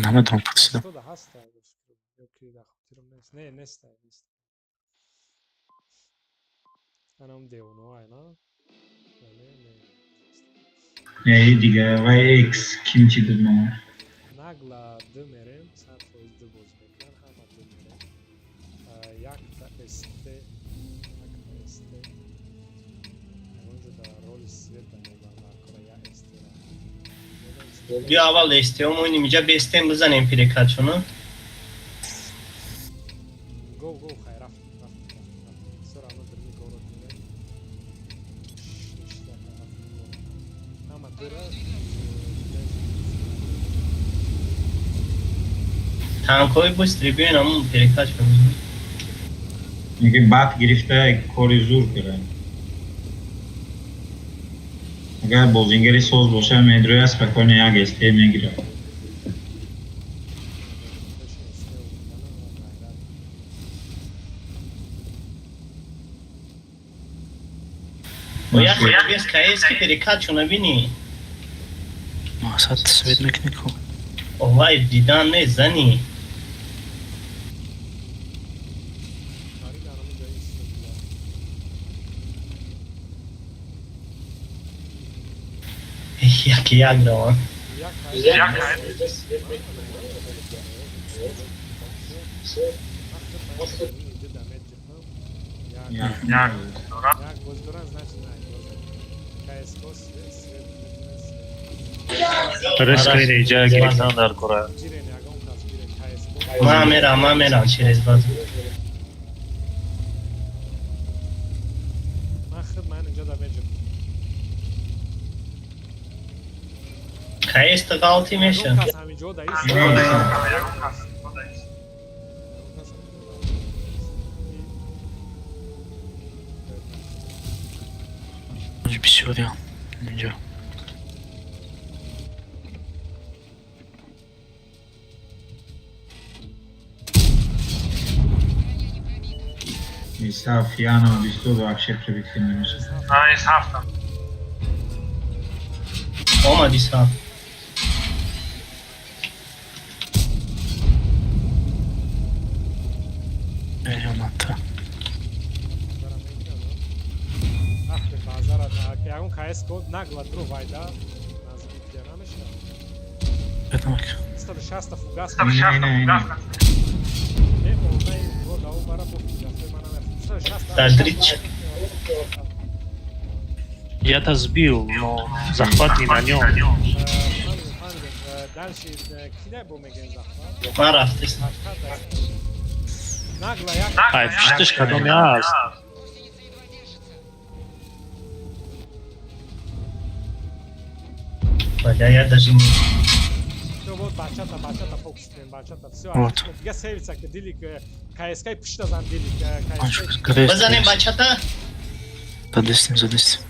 Намедонам, пурсидам. Ҳаста, ёки дар хотирам нест. Не, неста, нест. Анам девоноай, на? Не, не. Не, дига вай экс ким чи буд номаш. Нагла д мерем, 100% д бозӣ мекунанд, ҳама д мерем. Якта СТ, якта СТ. Ягонҷо дар роли свет да мебарам дар кора я СТ-ра. Биё, аввал СТО монем, иҷа бестем, бизанем перекатшона. Го, го, хай, рафтем, рафтем, рафтем, рафтем. Всё равно дрни город мерем. Ништяк, рафтем город. Ҳама дра. Танкҳои быстрый биёен, ҳамон перекат бизанем. Меги бат гирифта кори зур кара. Агар бозингари соз боша, медроя спокойно як СТ мегирад. Пеши СТ омадана ва ғайрат. Бо як без КС ки перекатшона бинӣ. Мақсад свет мекунӣ ку. Овай, дидан нест, зани. Фарид ҳамон ҷои истода. Яки як раван. Як. Як. Як боз доран, значит, на КСК свет свет метуне свет. Рескрин иҷа гирифтан дар кора. Ҷирен, ягон кас гире КСК. Ман мерам, ман мерам через база. Ман худ ман инҷо да меҷим. КС ғалти меша. Ягон кас ҳаминҷо да ист. Не, не. Ягон кас ҳаминҷо да ист. Бисёриям инҷо. Броня не пробита. Исаф Яно бисту вообще пробитие намеша. Омади саф. Омадта. Базара мекунад, ах, базара, ягон КС код нагла дру вайда наздикия намешавад. Бедамак. 160 фугас. Не, не, не. Е, онай года бара бо фугасои ман намер. 160. Дар дрич. Я-то сбил, но захват не на нем. Фаҳмидем, фаҳмидем. Дальше кидай бо мегем захват. Ман рафтест. 80 нагла як. Ай, пиштиш кадоме аст? Гусеница едва держится. Бля, я даже не. Всё, вот бачата, бачата фокус кунем, бачата. Всё, Вот. дига сейвица ки дили КСК пишта зан дили КСК. Бизанем бачата. Задестем, задестем.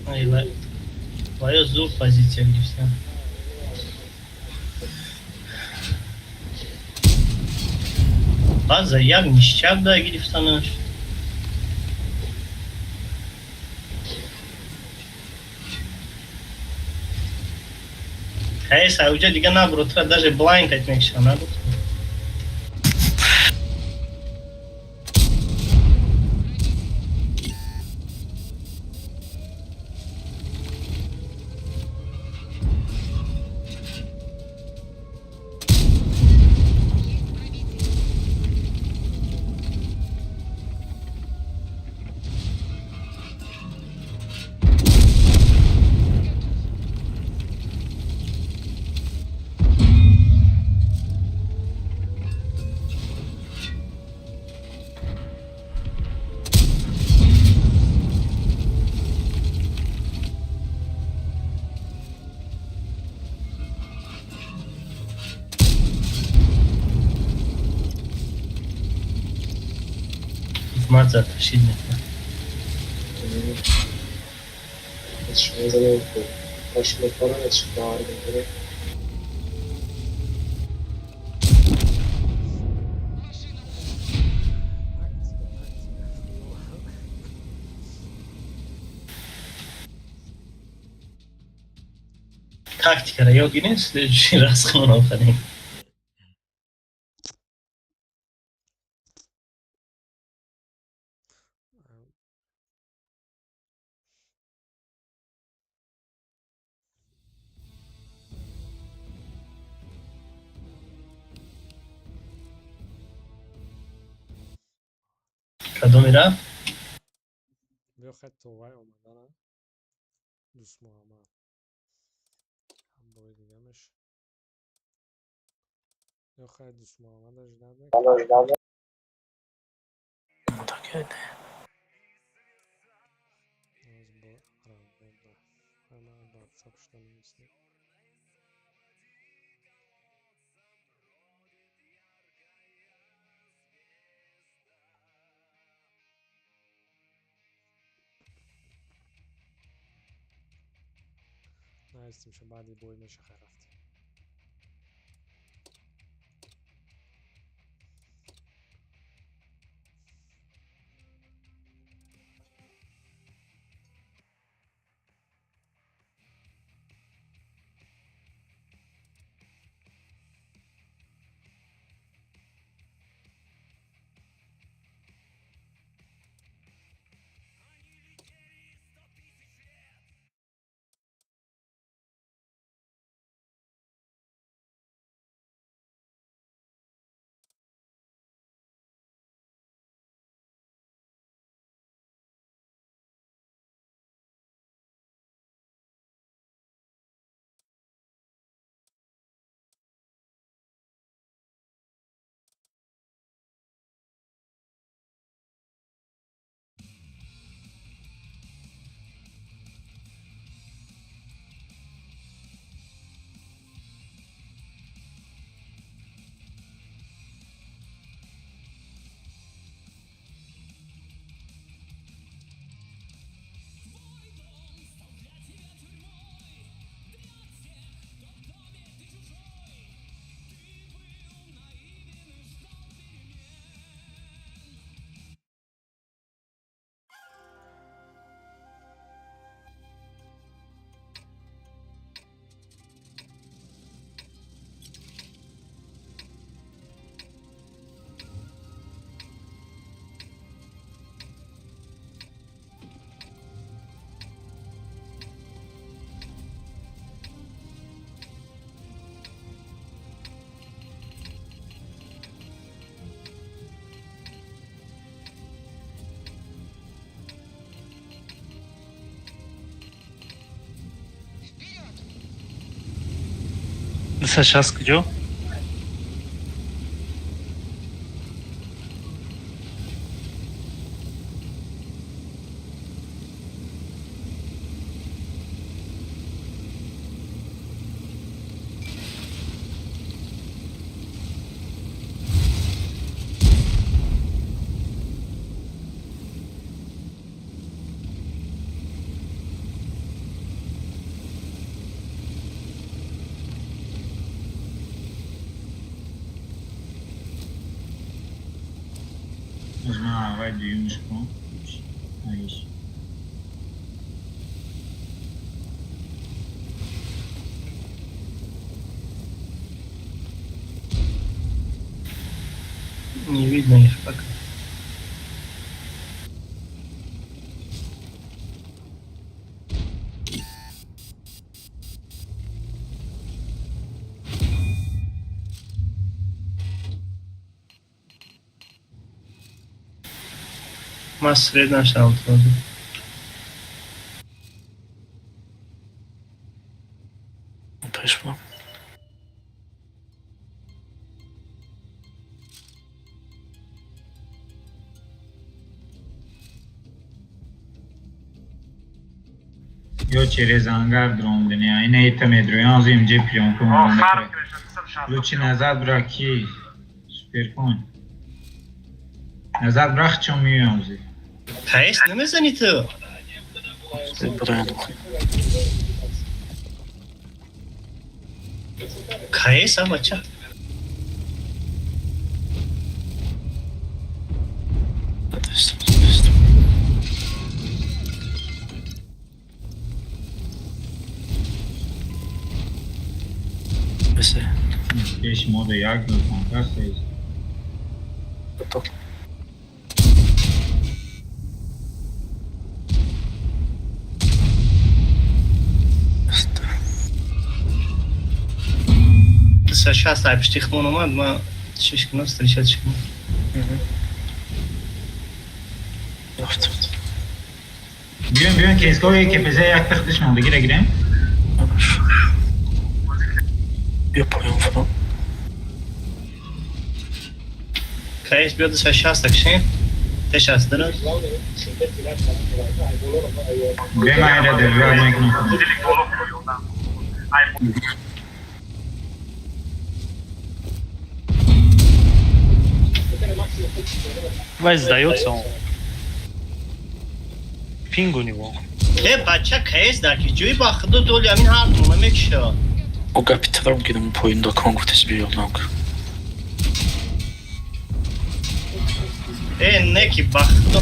Ай, вай зур позиция гирифтам. База як ништяк да гирифтанаш. КС ауҷа дига набро, тра даже блайнд кат мекшам, набуд. Есть пробитие. Готов. Мат заташид мекунад. Шумо задем ку шумо кора чикор мекунед? Машина уничтожена. Тактика, тактика. Тактикара ёд гирем, следующий раз хонам ханем. Кадоми рафт? Биё, хай, то вай омадана Дӯстмуҳаммад бори дига меш ё хай, Дӯстмуҳаммада ждать мекунем. Боз бо равода. Хай, ман WhatsApp шуда нависем. Навистимша, баъди бой меша. Хай, рафтем. Вперед! 260 куҷо? Ман аввал дуюмш кун. Аиш. Не видно их пока. Ман свет нашавам сразу. Пешма. Ё через ангар дромдани, ина ита медроян, аз имҷе плёнка монда. Лучи назад бра ки суперкон. Назад брах чон миём зи. Каес намезанӣ ту? Браен. Каес, а бача? 220. Бесе. Пеш мода як дол конкас эз. Готов. 260 ай пишти хмон омад, ман чиш кунам, встречать кунам. Рафтем. Биёем, биёем, кейсҳои КПЗ як тахтиш мондагиро гирем. Хорошо. Бیا поён фурам. КС биёд 260 кшем. Т62. Биёем, ман инро добивать мекунам. Вай сдаётся он. Пинг у него. Э, бача, КС дар ки ҷои ба худо доли ҳамин ҳар дума мекиша. О, гапи тадаром кидам, поён дакон гуфтес, биё ёрдам кун. Э, не ки ба худо.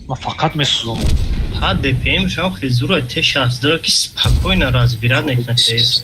Ман фақат месӯзонам. Ҳа, ДПМ шам хезура Т62 ки спокойно разбирать мекунад КС.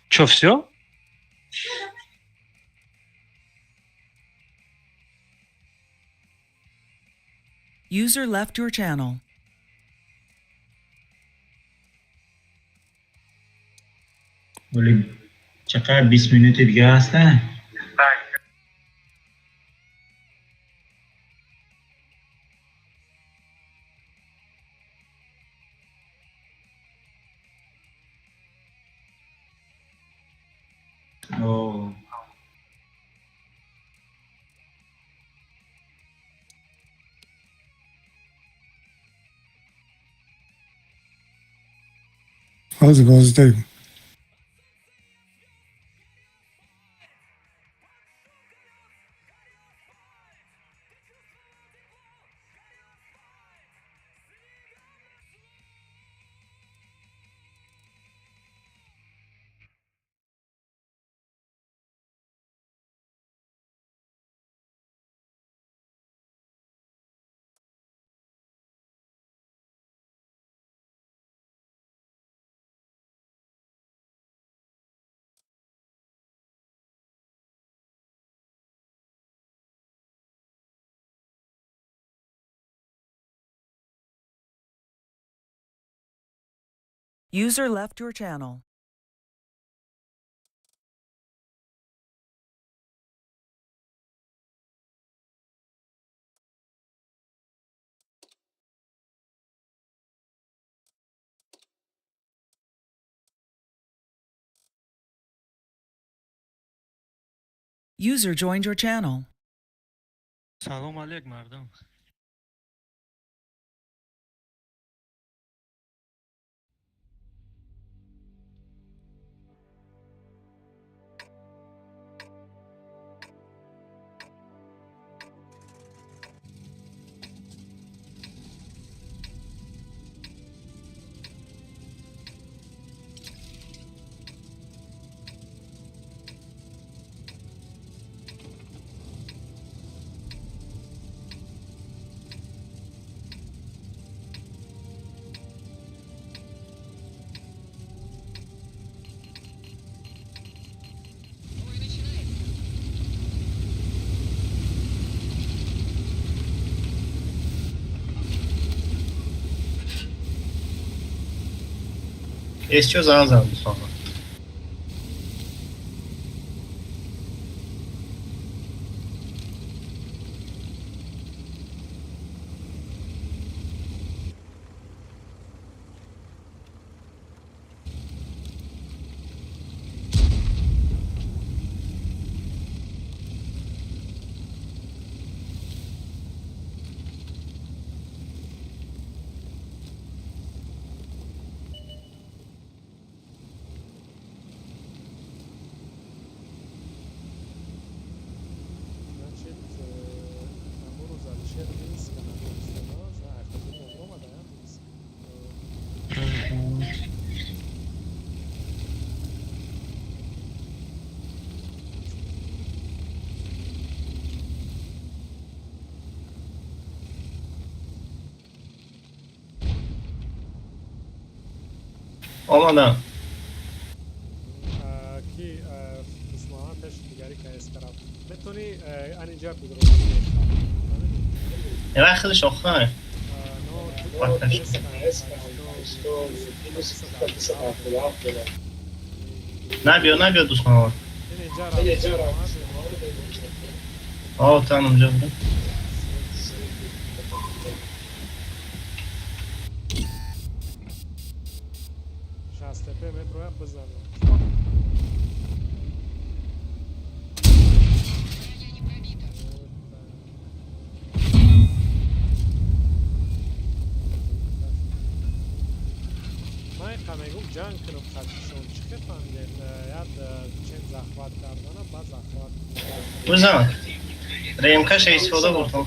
Чё, всё? User left your channel. Вале чақадр, 20 минути дига ҳаста? О. Ҳозир бозӣ дорем. User left your channel. User joined your channel. Салом алейк, мардум. Бой начинается. Эсчо занг зад бифаҳмам. Омадам. Ки Дусмуҳаммад пеши дигари КС рафт. Метавонӣ анинҷа бидро. Эвай худаш охай. Набиё, набиё, Дусмуҳаммад. О, тан унҷа будам. Шастепе меброя бизанам. Броня не пробита. Ман қа мегум ҷанг кунам қатишон. Чӣ хел фаҳмидем? Яд чен захват кардана, баъд захват. Бизан. РМК-ша истифода бурдам.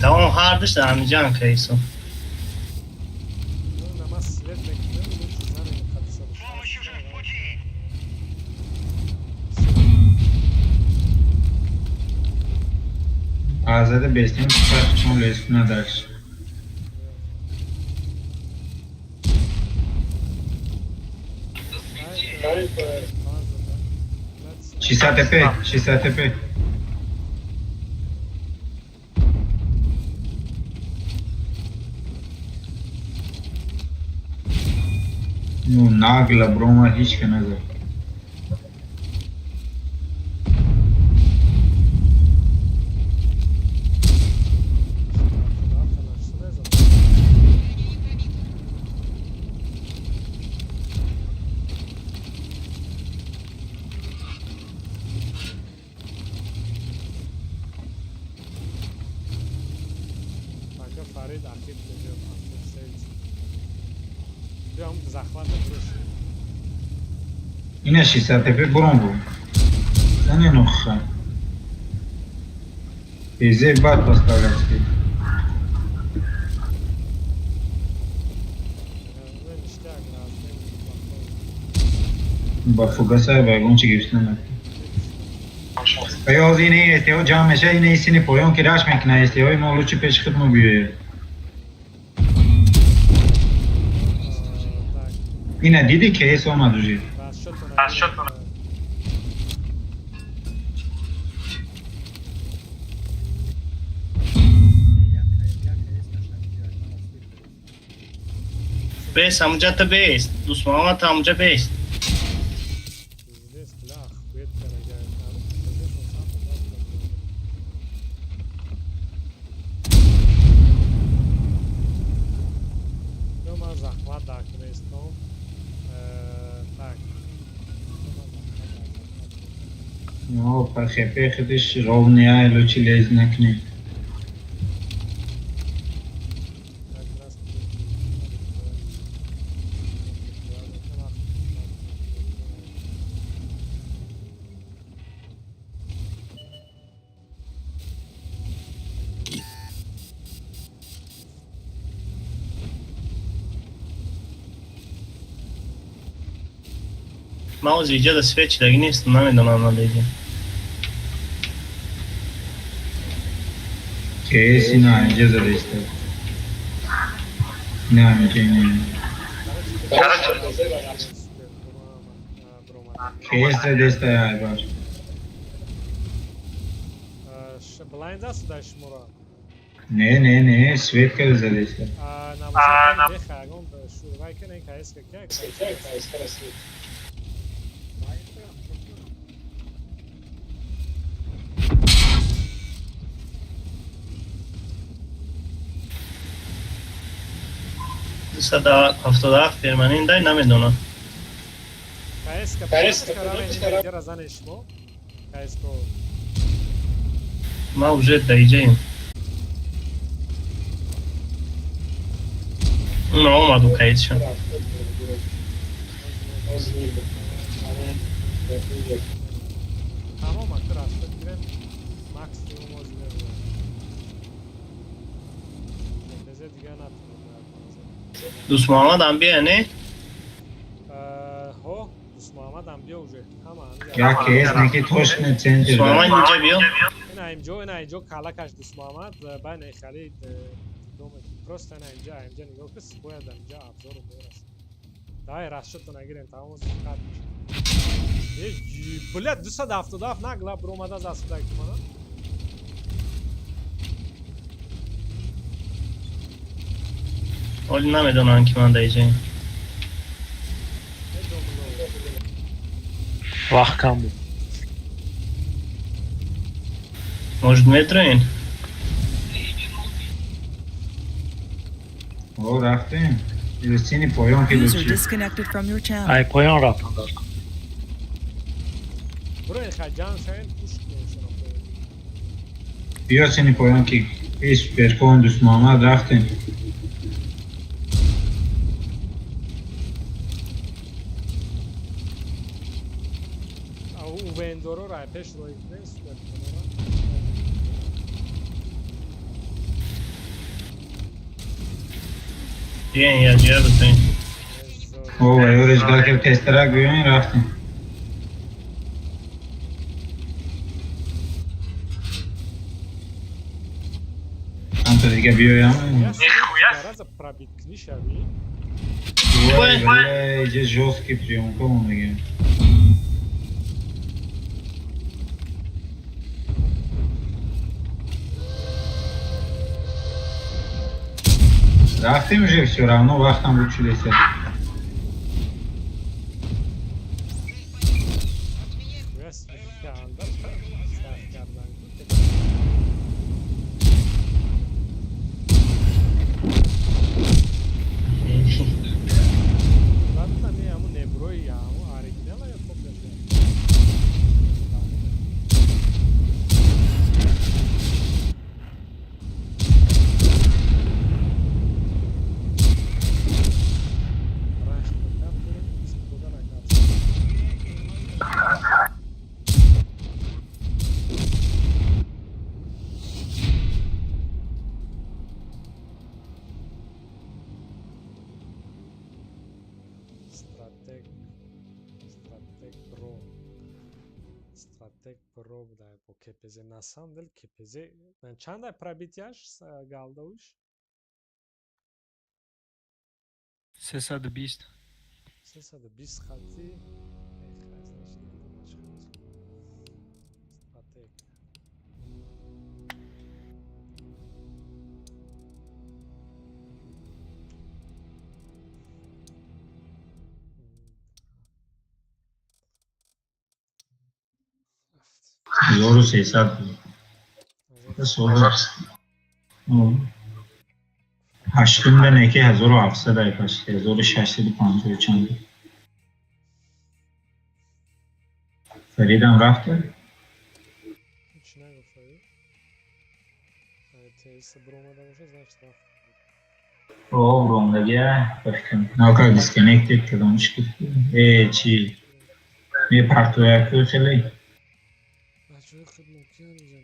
Тамом ҳардуш дар ҳамин ҷанг каисо. Нама свет мекунем, лучше занем қатиса. Азада бестем чун лес надашт. 65, 65. Ну, нагло, брома, ҳичка назад. Броня не пробита. Ака Фарид ақиб мебиёд, ақиб сейз. Биём захвата буруш. Ина 65 бурон буд. Зане нуха. Пизе бад поставляцки. Ништяк размен. Ба фугаса ба ягон чи гирифта накард. Ё ҳозир ини СТО ҷамъ мешавад, ини сини поён ки раш мекунад СТОи мо лучи пеши худ мо биёяд. Так, Ина диди ки эс омад уже. расчётона. Бес, ҳамуҷа та бест. Дусмуҳаммад та ҳамуҷа бест. Пиздец, бля, охуеть, дорогая. Пиздец, он сам попал. Ё ман захват дар крестом. Так. Ё ман захват дар захват. О, па хепе худиш ровния лучи лез накунӣ. Как раз. Ман ҳозир иҷа да свет чидаги нестам, намедонам надеҷа. Ки эс ина инҷа задеста. Ина инҷа ина. Ки эс задеста айбар. Блайнд аст дар шуморо? Не, не, не, свет када задеста. Набошад, беха, ягон шурвай кунен, КС ка. 277 перманент дай намедонам. КС ка ка зане шумо. КС ко. Ман уже дар иҷаем. Уна омаду каисшон. Тамом, ака расчёт гирем. Максимум ози мебурем. Безе дига натонем. Дусмуҳаммадам бия, не? Ҳо, Дусмуҳаммадам биё уже. Ҳама. Як КС неки точно центр. Дусмуҳаммад инҷа биё. Ина инҷо, ина инҷо калакаш Дусмуҳаммад, байна халид дом. Просто ана инҷа, инҷа нигоҳ кун, бояд инҷа обзору мерасад. Давай расчётро нагирем, тамом қат мешавад. Бля, 277 нагла буромада аз асудаки мана. Оли намедонам ки ман дар иҷаем. Вақт кам буд. Может, метроин? О, рафтем. Сини поён ки User дучи. disconnected from your channel. Ай поён рафтам дар. Буро хай ҷанг шавем, пуш кунем шуно. Биё сини поён ки и суперкон дӯст Муҳаммад рафтем. У вендоро рай пеш рой кунем суперконора. Биёин, я ҷоя битоин. О, вайориш галкер тезтарак биёин рафтем. Чандта дига биёям. Зараза пробит кунӣ шавӣ. Вай, вай, иҷа жёсткий приёмка мегем. Рафтем уже всё равно вақтам буд шудеса. Анда сарф кардан. Ладно, не, ҳамун неброи, ҳамун оригинала ё копияш? Рахт дорем, истифода накард. Стратег, Стратег Про, Стратег Про буда бо КПЗ. На самом деле КПЗ чанда пробитияш галдауш? 320. 320 хати. Стратег. 1300 буд. Сола. Ҳаштумда неки 1700 ай почти 1650 чанд. Фаридам рафта? Ҳеч нагуфт Фарид. Теиса буромада бошад, значит рафт. О, буромдагия, ба фикрам. Навка disconnected кардамш гуфт. Э, чи? Мепартояку хеле. Бачаҳои худ мумкин инҷа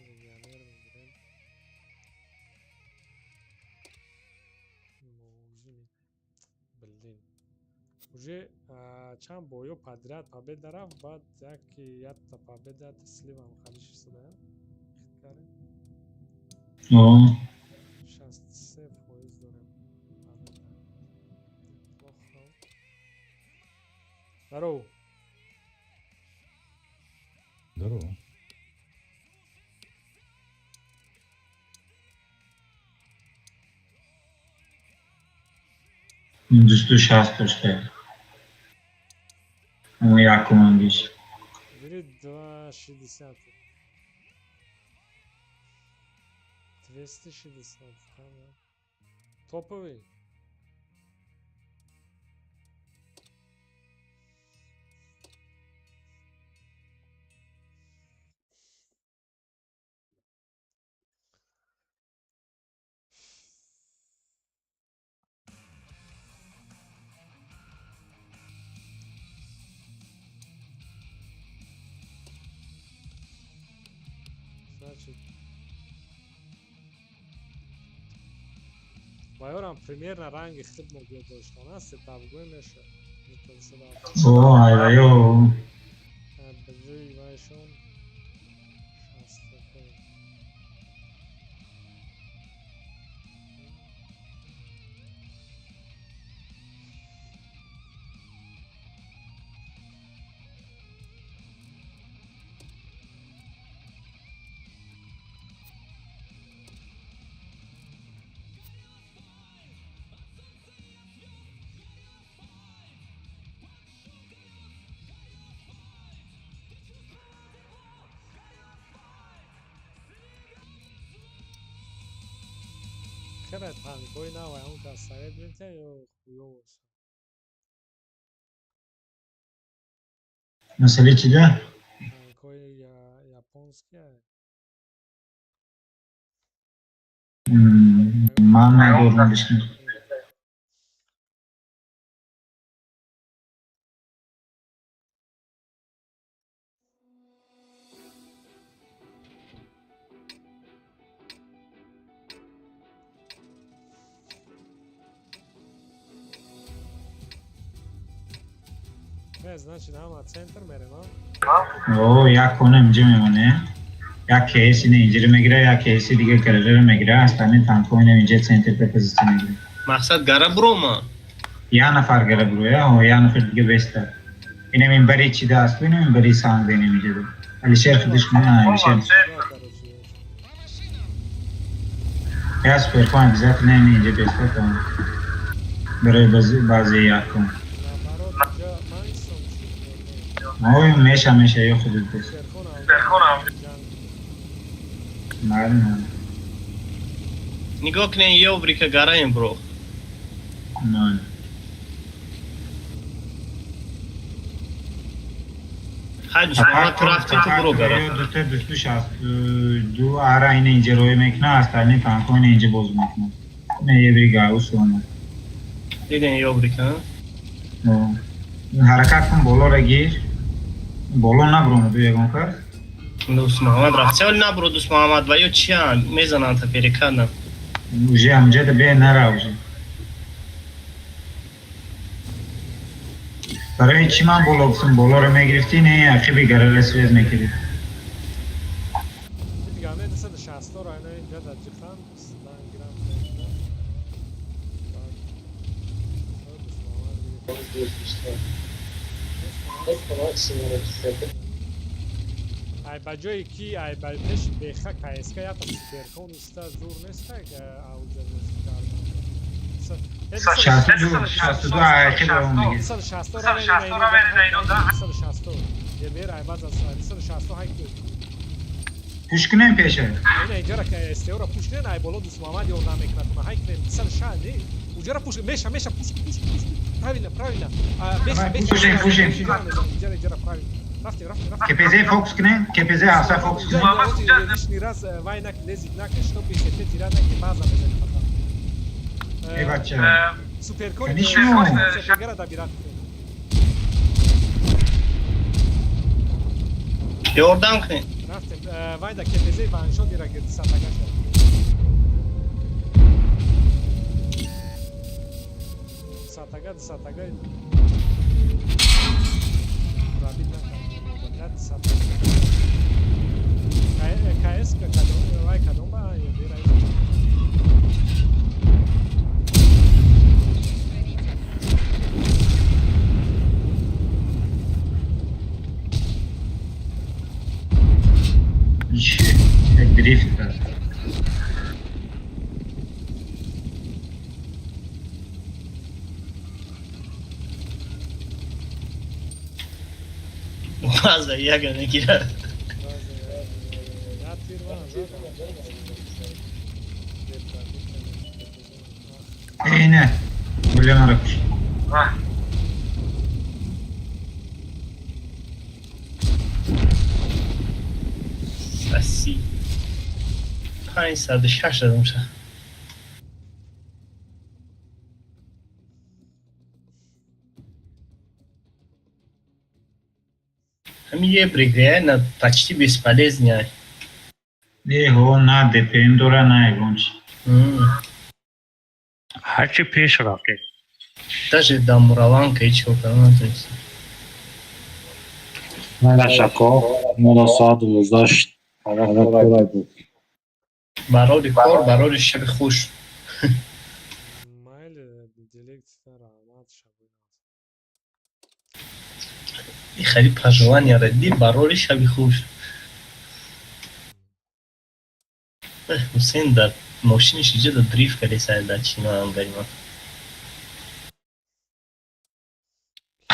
легионер мегирем. Блин. Уже чанд боё подряд победа рафт, баъд яки якта победа сливам халиш шуда. Хит кардем. О, 63% дорем. Победа. Неплохо. Здорово. Здорово. 260 дошта. Ама як командиш. Бери 2,60. 260, там, да. Топовый. Значит, баёрам примерно ранги хидмо биё доштана сетапгӯй мешавад. Дута О, айваё. Ба ҷои вайшон 65. Хеле танкҳои нав он кас совет метиҳад ё хуё бошад? Масъала чи да? Танкҳои японские. Ман надорам лично. Не, значит, ҳама центр мерем, а? О, як кона инҷа мемоне. Як кейс ина инҷира мегира, як кейси дига гаражара мегира, остальные танкҳо ина инҷа центр ба позитсия мегира. Мақсад гара бурома. Я нафар гара буроя, о, я нафар дига беста. Инам ин бари чи даст, инам ин бари санг инам инҷа. Алишер худиш на, Алишер. Да, короче. Я суперкон обязательно ин инҷа беста там. Барои баъзе як кон. Наоборот, инҷа ман истом шуд. Ой, меша, меша, ё худит беста. Суперкон ҷанг. Маълум. Нигоҳ кунен, ёврика гараем бро. Ноль. Хай, дӯстмуҳаммад, ту рафти, ту буро гара. Дута дусту 62 ара ина инҷа рӯй мекуна, остальные танкҳо ина инҷа боз мекунад. Ина ебри гаусона. Диден ёврика? Ҳаракат кун, болоро гир. Боло набуромаду ягон кас. Дӯстмуҳаммад рафт. Севали набуро, Дӯстмуҳаммад, ва ё чия мезананд та перекадна. Уже ҳамҷада бе нара уже. Барои чӣ ман боло гуфтам, болоро мегирифтӣ, не ақиби гарара связ мекардӣ. Дига ме 260 ро ина инҷа дар ҷихан 25 грамм мекунам. Баъд Дӯстмуҳаммад гирифт. Ай, ба ҷое ки ай ба пеши беха КСК ята суперкон иста зур неста ауҷа бозӣ кардан. 62, 62 ақиб он мегирифт. 260 ро 260 ебер ай баъд аз 260 ҳай ку. Пуш кунем пеша. Ина иҷара СТО-ро пуш кунен, ай боло Дӯстмуҳаммад ёрдам мекунад. Ҳай кунем 260 не? Уҷара пуш меша, меша, пуш, пуш, пуш. Правильно, правильно. Беша, беша. Пушем, пушем. Иҷара, иҷара, правильно. Рафтем, рафтем, рафтем. КПЗ фокус кунем, КПЗ ҳафта фокус кунем. Лишний раз вай нак лезит наки, чтоб ХП тира наки, база мезанем потом. Эй, бача. Суперкон. Конечно. Супергара добират. Ёрдам кунед. Рафтем. Вай да КПЗ ваншот ира гирд сатагаша. Сатага, сатага. Рабит накард. Сатага. КС кадом вай кадом ба ебера. Як дрифт кард. База яга мегирад. Я тир ван. Эй, не. Гулянара куш. Саси. 506 задам ша. Ҳамин ебрик реально почти бесполезный. Э, ҳо, на ДПМ дора, на ягон чи. Ҳарчи пеш рафтед. Даже да Мураванка ҳеҷ кор карда натонистем. Нашако, мода соат 12 шид. Ҳава буд. Барори кор, барори шаби хуш. Майли, дилектита раҳмат, шабои наз. Хеле пожелания ди, барори шаби хуш. Ҳусейн дар мошиниш иҷа да дрифт кардеса, дар чина ангарима.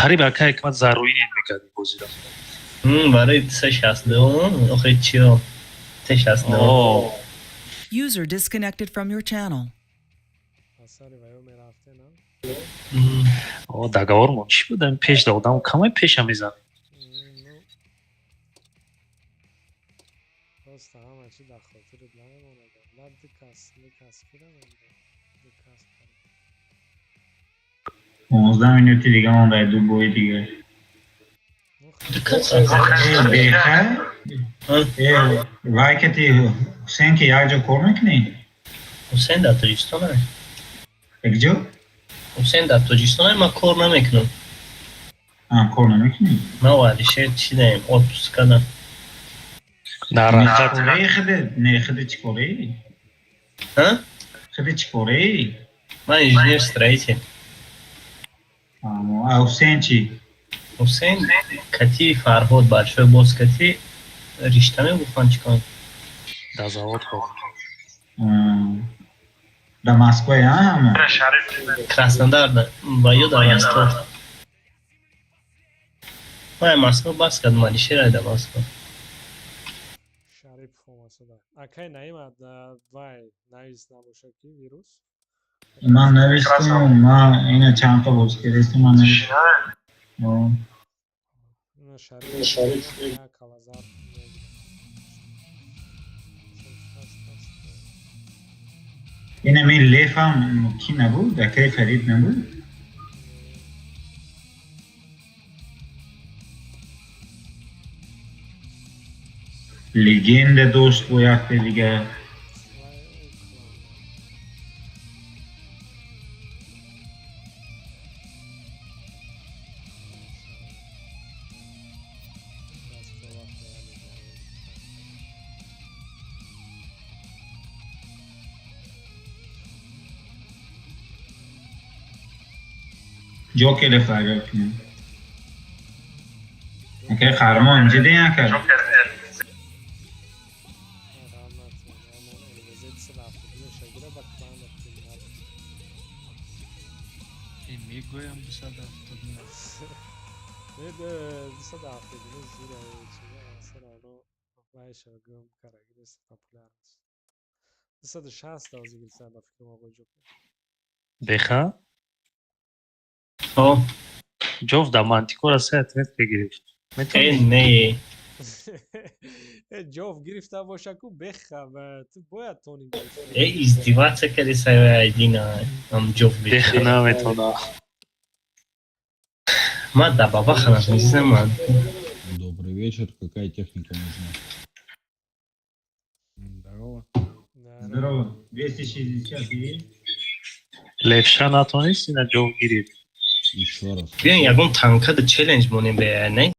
Қариб ака ҳикмат заруинин мекард ин бозиро. Барои 362, охе чиё? 362. О. User disconnected from your channel. Аз сари ваё мерафте, на? О, договормон чӣ буд? Ами пеш да одам камай пеша мезанем. Ну, просто ҳама чи дар хотират намемонад. На, ду кас, ду кас кира мегирад? Ду кас парид. 15 минути дига монда, ду бои дига. Ду кас. Э, беха, э, вай кати Ҳусейн ки як ҷо кор мекунӣ? Ҳусейн дар Тоҷикистон аст. Якҷо? Ҳусейн дар Тоҷикистон аст, ман кор намекунам. А, кор намекунӣ? Ман ва Алишер чӣ даем, отпуск кардам. Нарахат. Чикораи худат? Не, худат чӣ кораи? А? Худат чӣ кораи? Ман инженер строитель. А Ҳусейн чӣ? Ҳусейн кати Фарҳод большой босс кати ришта мегуфтан, чӣ кор? Дар завод кор. Дар Москва, ама? Краснодар ва ё дар Ростов. Ман Москва бас кардам, Алишер ай дар Москва. Шарипов омасуда. Акай Наим, вай навис набоша ки вирус. Ман навистам, ман ина чанд та боз кардастам, ман навистам. Ина Шарипов як калазар мегирад. Ина ми лефам ки набуд? Акай Фарид набуд? Легенда дошт бо якте дига. Вай ӯ клан. Дасто вақт намегирад. Ҷокер агар кунем. Акай Қаҳрамон инҷа ден ака? Раҳмат, ҳамон ЛВЗ 279 шагира ба клан рафтем. Мегӯям 279. Не, 279 зура чиза саравно вайша гум караги нест, популяр нест. 260 озӣ гирифтан ба фикрам оғои Ҷокер. Беха? О, Ҷов да Мантикора се отметка гирифт. э, Метавонӣ? не. Э, ҷов гирифта боша ку беха, ту бояд тони гирифта. Э, издеваться кади сай айдина ам ҷов. Беха наметавона. Ман да бабаха натонистам ман. Добрый вечер. Какая техника нужна? Здорово. Здорово. 260 есть? Левша натонист, ина ҷов гирифт. Еще раз. Биён ягон танкада челлендж монем бе, не?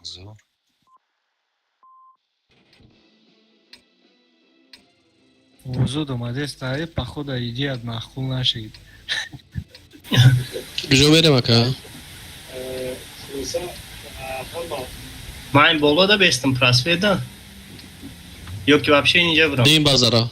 Зур. Озод омадест, ай, походу, идеят маъқул нашид. Куҷо мерем, ака? Ман ин боло да бестам просвета. Ё ки вообще инҷа бирам. Дим базара.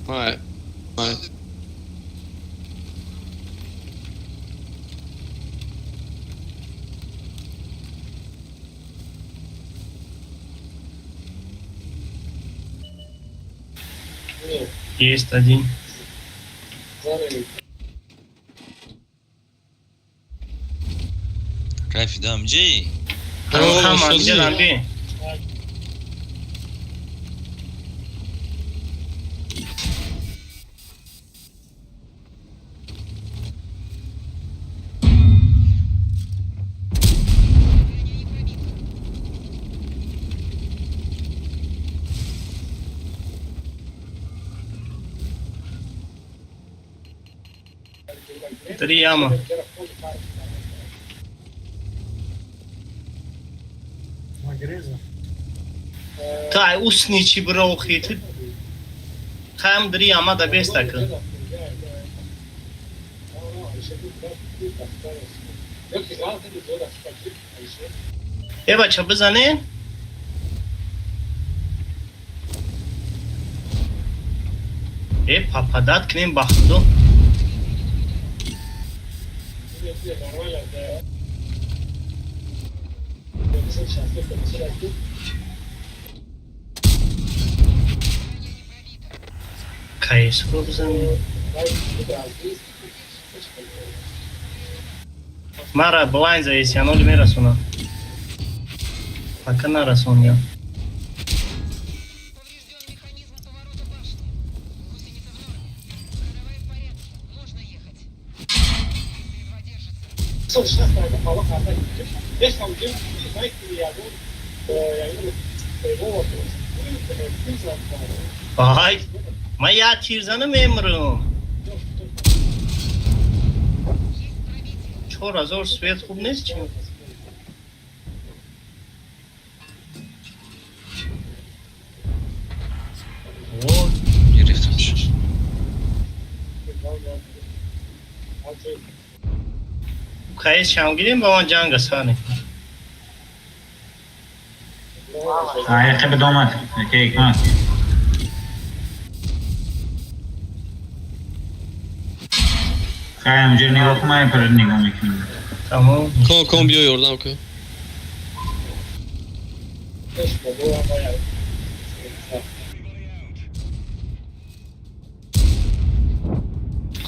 Ай. Ай. Есть один. Кайфи дам ҷи? Ҳама инҷа дамби. Три яма. Тай усни чи брохи ти. Хаям дри яма да бестака. Э бача бизанен? Э попадать кунем ба худо. КС-ро бизанем. Мара блайн заеси, аноли мерасонам. Пока нарасондям. Поврежден механизм поворота башни. Гусеница в норме. Ходовая в порядке. Можно ехать. Едва держится. Ай, ман як тирзана мемирам. Есть пробитие. 4000 свет хуб нест чи? О, Гирифтамш. КС шам гирем ба ман ҷанга сане. Ай хебе домад. Окей, ҳикмат. Хай ҳамҷо нигоҳ кун, ман пара нигоҳ мекунам. Тамом. Кон, кон, биё ёрдам кун.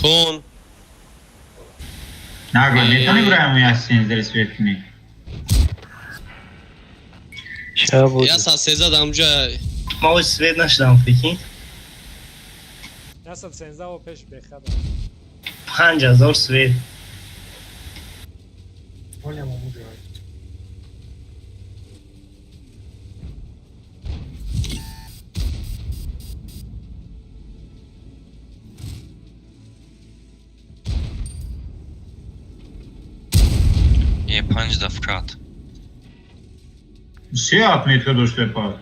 Кон. Нагӯ, метавонӣ бураям як сензори свет кунӣ? Я са сезад амҷа. Ма оз свет нашидам, прикинь. 113 о пеш бехабар. 5000 свет. Е, панҷ дафкат. Се отметка доште па.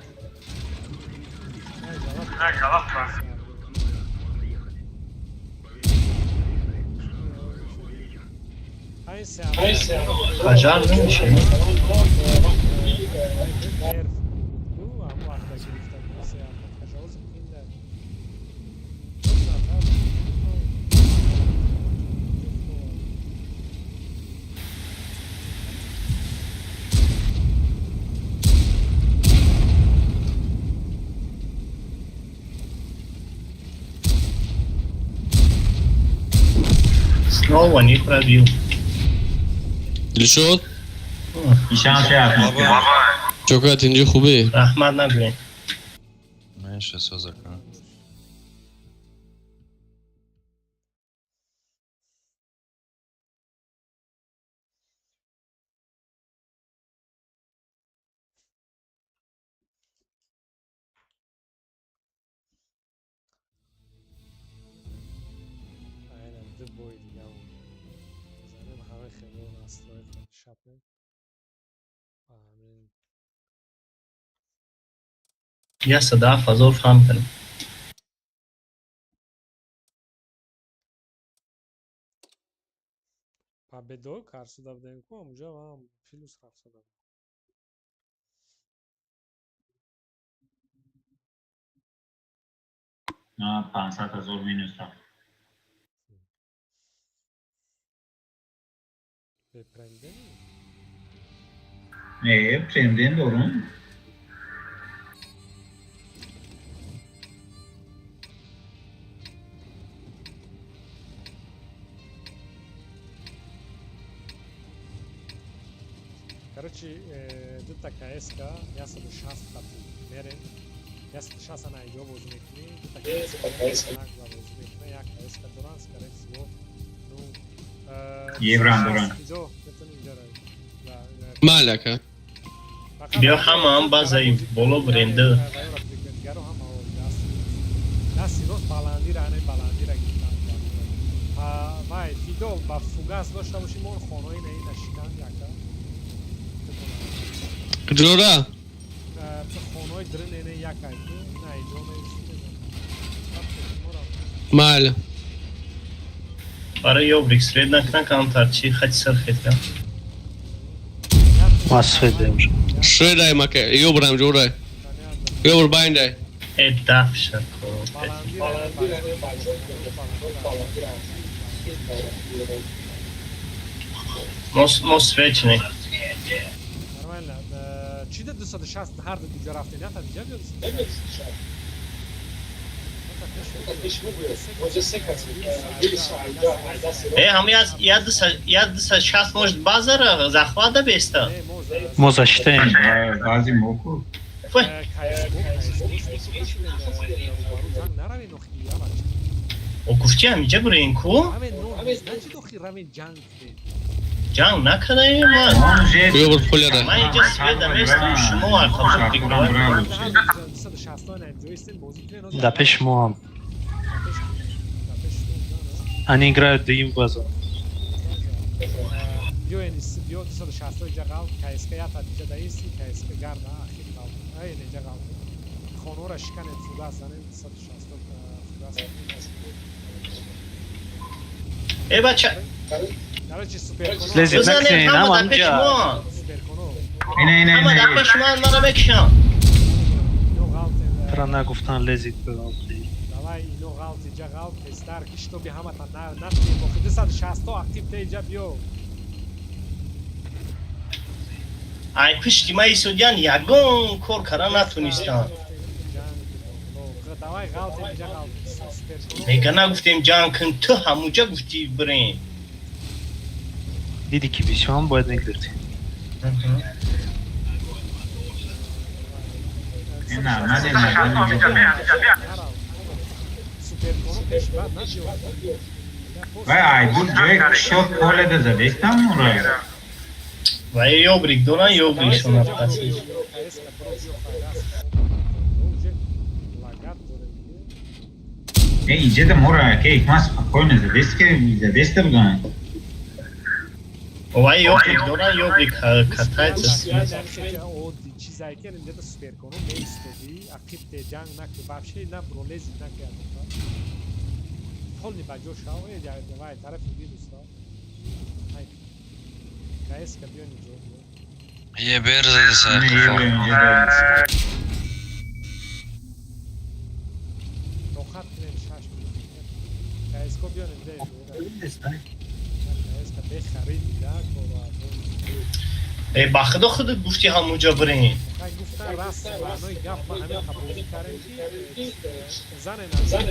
Пожар намешавад. Снова не пробил. Дилшод? Ишам се отметка. Чокат инҷо хубе? Раҳмат нагӯед. Меша созака. Я 107 000 франков. Победо карсуда будем ку амуҷа вам плюс рафтада. На 500 000 минус рафт. Бепренден? Не, премден дорум. Короче, дута КСК, 160 хати мерем. 160 на иҷо бозӣ мекунӣ, дута КСК нагла бозӣ мекунӣ, як КСК доран, скорее всего, ну, Еврам доран. Иҷо, метавонӣ иҷора. Маляка. Биё ҳамаам базаи боло бренда. Дасти рост баландира, ане баландира гирифтан. Вай, фидо ба фугас дошта бошӣ, мо хонаи наи нашикан яка. Ҷора. Хонаи дрин ене якай ку, на иҷо Майли. Барои ёбрик свет накна камтар чи хати сархет ка. Ма свет даем. Шедай маке, ёбрам ҷорай. Ёбр байндай. Э дафша ко. Мо свет не. Нормально. Чи да 260 ҳар ду диҷа рафтем? Ята диҷа биё 260. Э, ҳам я 260 может базара захвата беста? Мо защитаем. Баъзи мо ку. О гуфти ҳамиҷа бурем ку? Ҷанг накардаем ма. Ёбр пуляда. Ман инҷа свет даместам, шумо арқафур Да пеш мо ҳам. Они играют до им база. Биё биё 260 ҷа ғалт, КСК ята диҷа даисти, КСК гарда ахир ғалт. Ай неҷа ғалт. Хонора шиканед фугас занед 260 фугас. Э бача. Короче, суперконо. Лезет накунед, ҳама ҳамҷа. Суперконо. Ина ина Ҳама дар пеш ман мара мекушам. Тра нагуфтан лезет. Давай ино ғалт иҷа ғалт тезтар ки шитоби ҳамата натием охи 260 актив те иҷа биё. Ай пишти ма исодиян ягон кор кара натунистам. Давай ғалт иҷа ғалт. Суперконо. Мега нагуфтем ҷанг кун, ту ҳамуҷа гуфти бирем. Диди ки бисёрам бояд мегирифтем. Вай айбуд ҷое кушод поледа задестам ура. Вай ёбрик доран ёбрикшон афтасиш. Э иҷеда мора ке икма спокойно задест ке задеста будан. Вай ёбрик доран ёбрик катается. Чизае ки инҷа суперконо меистоди, ақиб те ҷанг наки, вообще на бролези наки адота. Полни ба ҷо шав, э давай тарафи вируса. Ай. КСК биё инҷо. Ебер задеса. Рохат кунем шаш минут. КСК биё инҷо. КСК бехарид да кора. Э ба худо худат гуфти ҳамуҷа бирем. Хай гуфтан раст маънои гап ма ҳамин қабул кардем ки зане назар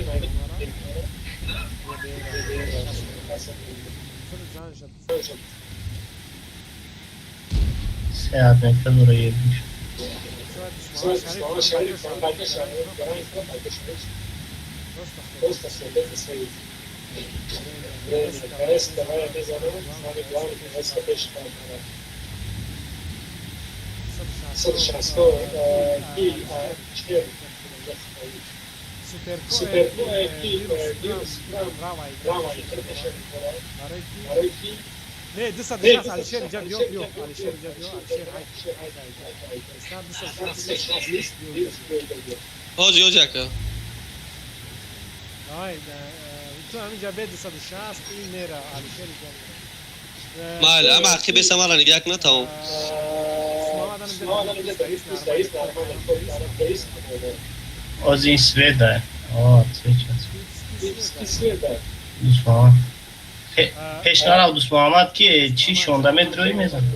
Сеат мекта дора ебиш. Не, 260 Алишер инҷа биё, биё, Алишер инҷа биё, Алишер ҳай, ҳай, ҳай. Иста 260 биё. Ҳоҷи, ҳоҷи ака. Ай, ту ҳаминҷа бе 260 ин мера, Алишер инҷа. Майли, ама ҳаққи беса мара нигоҳ куна тамом. Ози свет да. О, свет. Дӯст Муҳаммад. Пеш нарав Дӯст Муҳаммад ки чӣ 16 метр рӯй мезанад.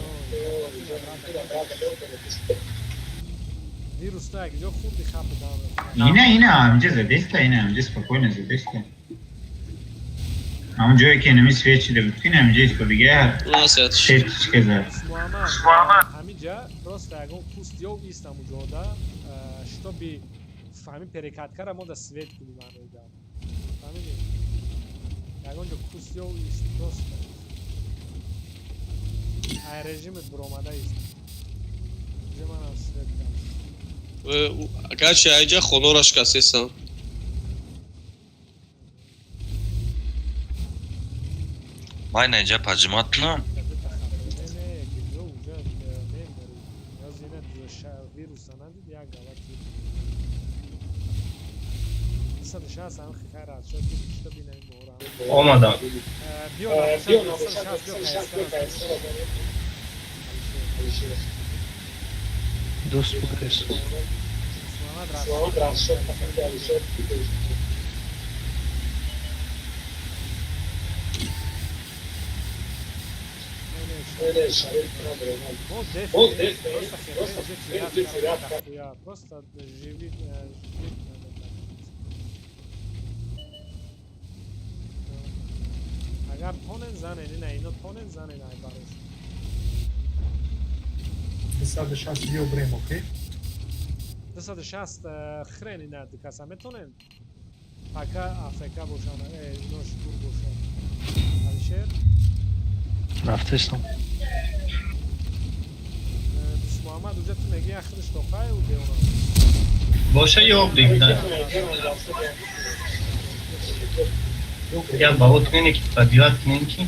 Ина, ина, ҳаминҷа задеста, ина, ҳаминҷа спокойно задеста. Ҳамон ҷое ки инами свет шида буд, ина ҳаминҷа истодига се точка зад. Ҳаминҷа просто ягон куст ёв ист ҳамуҷода, шитоби ҳамин перекаткара мо да свет кунем ҳамеда. Фаҳмидӣ? Ягон ҷо куст ёв ист просто. Ай режимат буромада ист. Инҷа манам свет кардам. Агарчи айҷа хонора шикастесам. Май наинҷа поджимат кунам. Омадам. Дӯст бугрез. Просто живи, агар тонен занен, ина ино тонен занен ай барош. 260 биё брем, окей? 260 хрен ина дикаса метонен. Пока АФК бошан, ино шкур бошан. Алишер? Рафтестам. Дӯст Муҳаммад уҷа ту мегӣ ахирш тоқай ӯ деона. Боша ёбрик да. Я бао кунем ки пробиват кунем ки.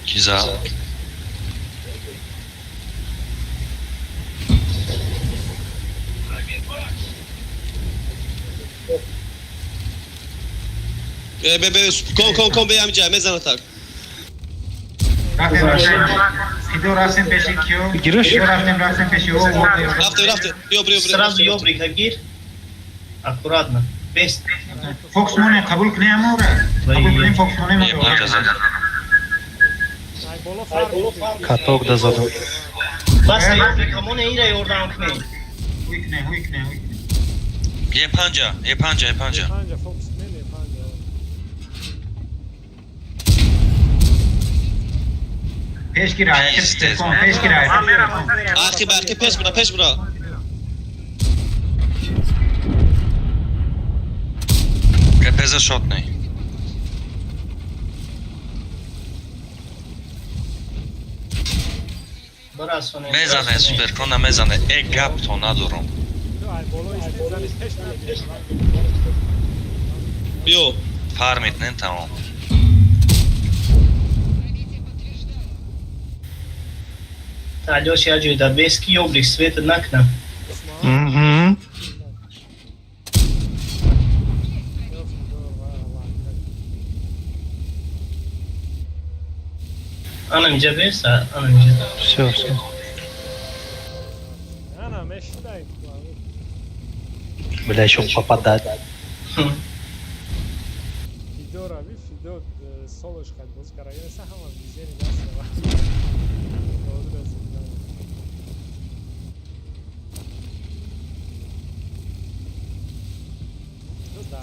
Ки зад? Бе, бе, кон, кон, кон, бе ҳаминҷа, мезана так. Рафтем, рафтем. Фидо рафтем пеши киё. Фидо рафтем, рафтем пеши ӯ. Рафтем, рафтем. Биё, биё, биё. Сразу ёбрика гир. Аккуратно. Бест. Фокс моне қабул кунем амора. Қабул кунем Фокс моне. Каток да задам. Бас ёбрика моне ира ёрдам кунем. Ҳуй кунем, ҳуй кунем, ҳуй кунем. Е панҷа, е панҷа, е панҷа. Панҷа Фокс мене панҷа. Пеш гир, пеш гир. Ахи, бахи, пеш бура, пеш бура. КПЗ шотный. Мезане, суперкона мезане. Э, гап то надорам. Биё. Фармит не тамом. Алёш, я ҷойда бес ки ёбрик света накна. Угу. Ана инҷа бес, ана инҷа. Всё, всё. Ана мешидай. Бля, ещё попадать. Фидо рави, Фидо солош хад боз карагаса ҳама визени даст рава.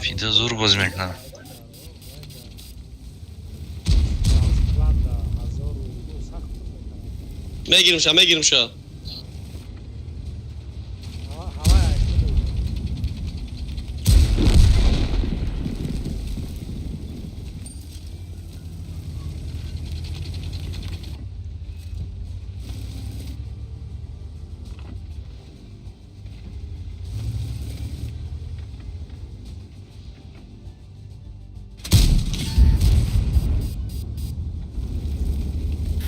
Фидо зур боз мекунад. Мегирим ша, мегирим ша. Ҳавай.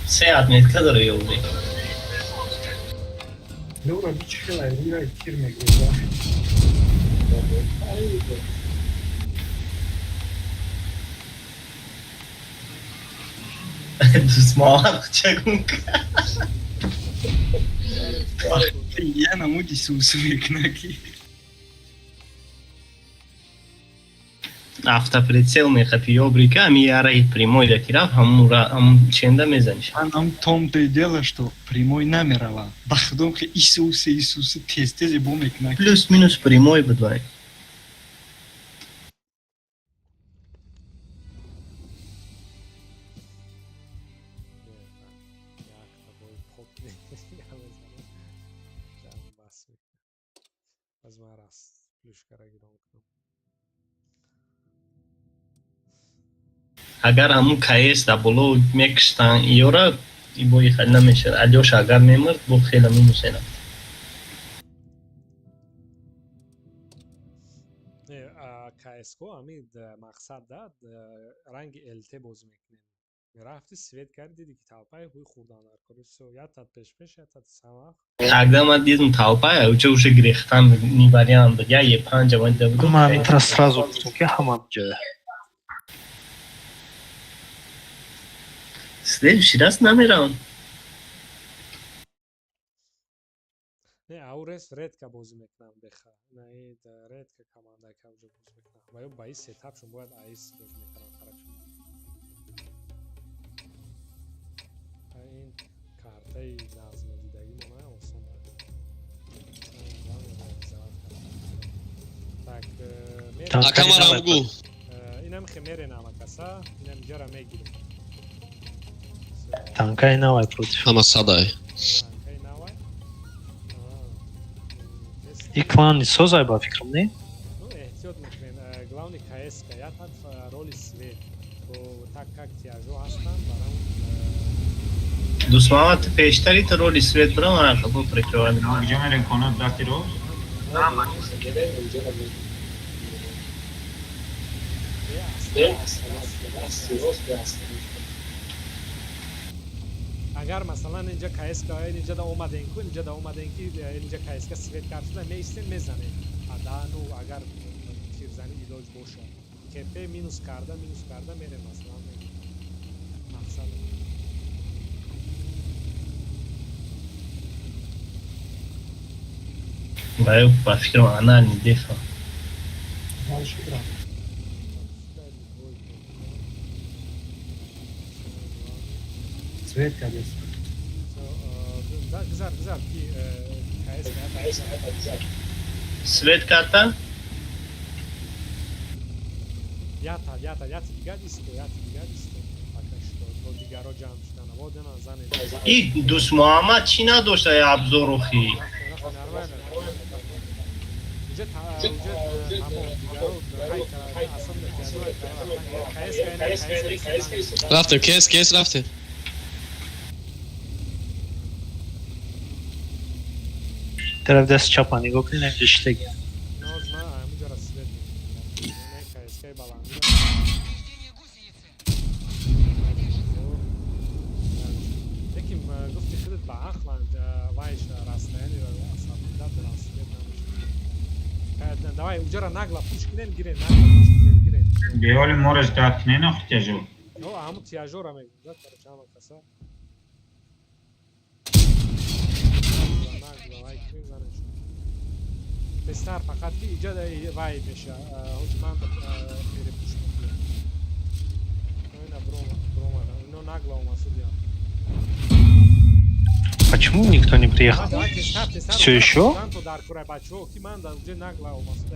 Се отметка дора ёбди. Нура бичхела рӯяй тир мегӯза. Дусмоҳат чагун. Я намуди сусу мекунаки. Автоприцел мехапи ёбрика, ами яраи прямой да ки рафт, ҳамун ҳамун ченда мезаниш. Анам том-то и дело, что прямой намерава. Ба худом ки Исусе, Исусе, тез тез бо мекунаки. Плюс минус прямой буд вай. Якта бой пок мезанем, ҷамъ бас мекунем. Аз ман раст плюшкара гирон кунам. Агар ҳамун КС дар боло мекиштан ёра, ибои хел намешад. Алёша агар мемурд, бо хела минус мерафт. Не, КСКО ами мақсад да ранги ЛТ бозӣ мекунем. Рафти, свет карди, диди ки толпаи ҳуй хӯрдан дар кори, всё, ятат пешпеш, ятат самақ. Когда ман дидам толпая, уҷа уже гирехтан не вариант буд. Я е панҷа ман дида будам. Ман тра сразу гуфтам, ки ҳама ҷода. Следующий раз намеравам. Не, аурес редко бозӣ мекунам беха. На, редко команда ка уҷа бозӣ мекунам. Ва ё ба ин сетапшон бояд аис бозӣ мекунам, короче. Ин картаи нағзмедидагӣ мона осон. Так. Ака, марам гу. Инам хе мерен амакаса, инам ҷара мегирем. Танкаи навай против. Ҳама садай. Танкаи навай. И клани созай, ба фикрам, не? Ну, эҳтиёт мекунем. Главный КСК, я тат роли свет. То так как тяжо ҳастанд, барам. Дусмоҳат пештари то роли свет бира, ман ақабо прикрывать. Куҷо мерем, конот дасти рост? Инҷара мегирем. Дасти рост беастан. Агар масалан инҷа КСК инҷа да омаден ку, инҷа да омаден ки инҷа КСК свет кард шуда, меистен, мезанем. Адану агар тирзанӣ илоҷ бошад. КП минус карда мерем, масалан мегирем. Мақсад. Ва ё ба фикрам анальный дефа. Дальше брат. Свет кадест. Да, гузар, гузар, ки КСК. Свет карта? Ята, ята, яти дигар исто, яти дигар исто. Пока что то дигаро ҷамъ шудан. Водена занед. И Дусмуҳаммад чӣ надошта абзорухи? Нормально. Уже уже тамом дигаро хай особенно тяжо КСК. Рафтем, кес, кес рафтем. Тараф даст чапа нигоҳ кунед, инҷа шитаги. Ноз ма ҳаминҷора свет мекунам. Не, КСК баландӣ. Лекин гуфти худат ба ақлан вайш расстояние асабида дорам, свет намешавад. Давай уҷара нагла пуш кунем, гирем, нагла пуш кунем, гирем. Беоли мораш дад кунен охи тяжо. О, ҳамун тяжора мегӯм, да, короче, ҳама каса. Нагла вай кунем, занеш. Тезтар фақат ки иҷа вай меша. Ҳоҷи ман перепуш мекунам. Ина бромадам. Ино нагла омад судям. Почему никто не приехал? Все еще? Дар курай бачаҳо ки ман дар уҷа нагла омад суда.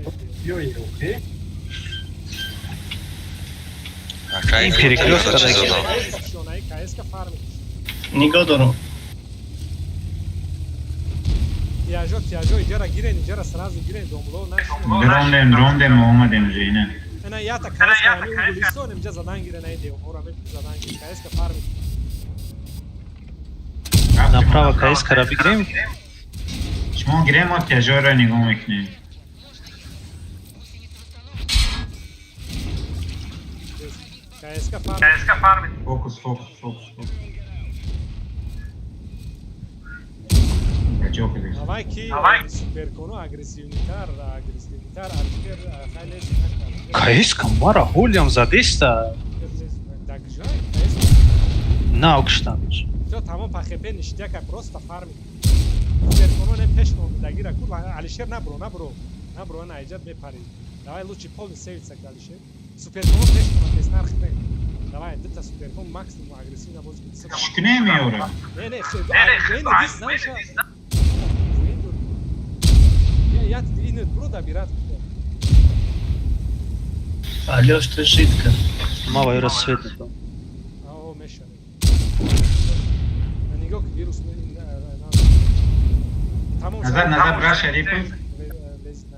Ёй, окей. Акай Перекрестка. чизо дод. Шонаи КСК фарм. Нигоҳ дорам. Тияжо, тияжо, иҷара гирен, иҷара сразу гирен, домло нашин. Дрондем, дрондем, омадем уже ина. Ана ята каеска, ами угулистон, имҷа задан гирен, ай девора, ме задан гирен, каеска фарми. Направо КС-кара бигирем. Шумо гирем, мо тияжоро нигоҳ мекунем. КСК фарми. Фокус, фокус, фокус, фокус. Ҷо кардем. Давай ки суперкону агрессивнитар, агрессивнитар, арчер хайле накард. КС-ка мара ҳолиам задеста. Дагжай, КСК. На куштанаш. Всё, тамом по ХП ништяка, просто фарми. Суперкону не пеш номдагира ку, Алишер набро, набро. Набро, на иҷад мепари. Давай лучше полный сейвиться к Алишер. Суперкону пеш нома нарх не. Давай, дата суперкон максимум агрессивно бозӣ кун. Чикне меора? Не, не, не, не, знаешь, я инет бро добират. Алёш, ты жидка. Ма вайра свет метам. Ао, мешавӣ. Нигоҳ ки вирус тамом. Назад, назад, бра Шарипов. Лезет на.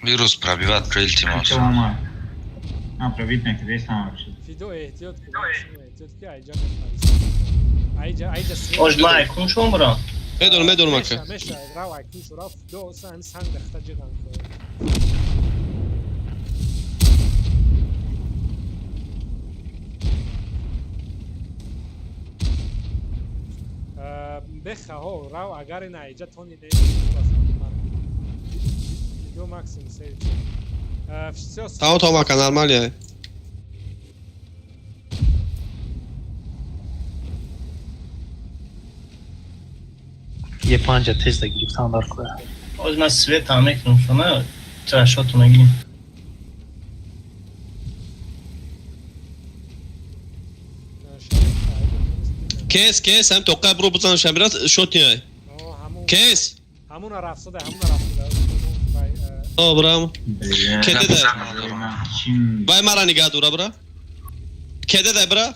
Вирус пробиват ка илтимос. Омад. На пробит накарда сам вообще. Фидо эҳтиёт кун, эҳтиёт ки айҷа мепарӣ. Айҷа, айҷа свет. Ош май кун шон бро. Медонам, медонам ака. Меша, рав ай кун шо, рав фидо ҳам санг дахта ҷиған ко. Бехаҳо, рав агар ин айҷа тони не. Фидо максимум сейв. Всё. Тамом, тамом ака, нормально. Е панҷа тезда гирифтан дар кора. Оз ман свет ҳам мекунам шуна, трашоту нагирем. Кес, кес, ҳам тоққа бро бизан шамират шот ниай. Кес. Ҳамуна рафсода, ҳамуна рафсода. О, брам. Кеде да. Вай мара нигаҳ дора бра. Кеде да бра.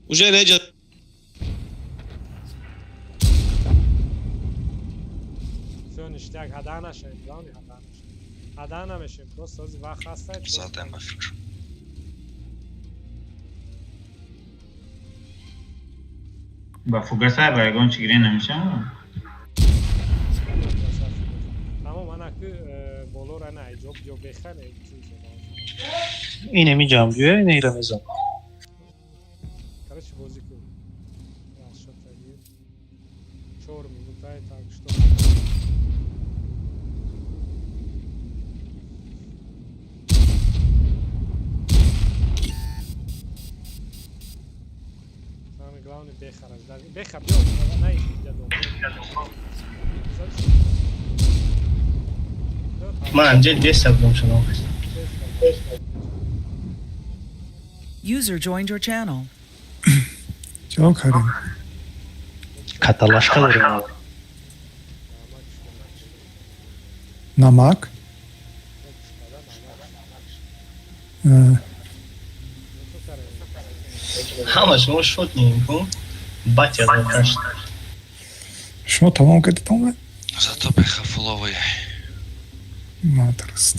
Уже неҷа. Всё, ништяк, ҳада нашавем, главное ҳада нашавем. Ҳада намешавем, просто ози вақт ҳаста. Задем ба фикр. Ба фугаса ба ягон чи гире намешавад? Тамом, ана ки болора на иҷоб ҷо бехане чиз. Ин ами ҷамҷӯя, ин ира мезан. Короче, бозӣ кун. Шота гир. 4 минута, так что самое главное бехараш. Беха биё, на иҷа дом. Ман инҷа деста будам шуно. User joined your channel. Ҷавоб кардем. Каталашка дорем. Намак? Ҳама шумо шот нем кун. Батя закашт. Шумо тамом кардед омад? Зато беха фуловая. Надруст.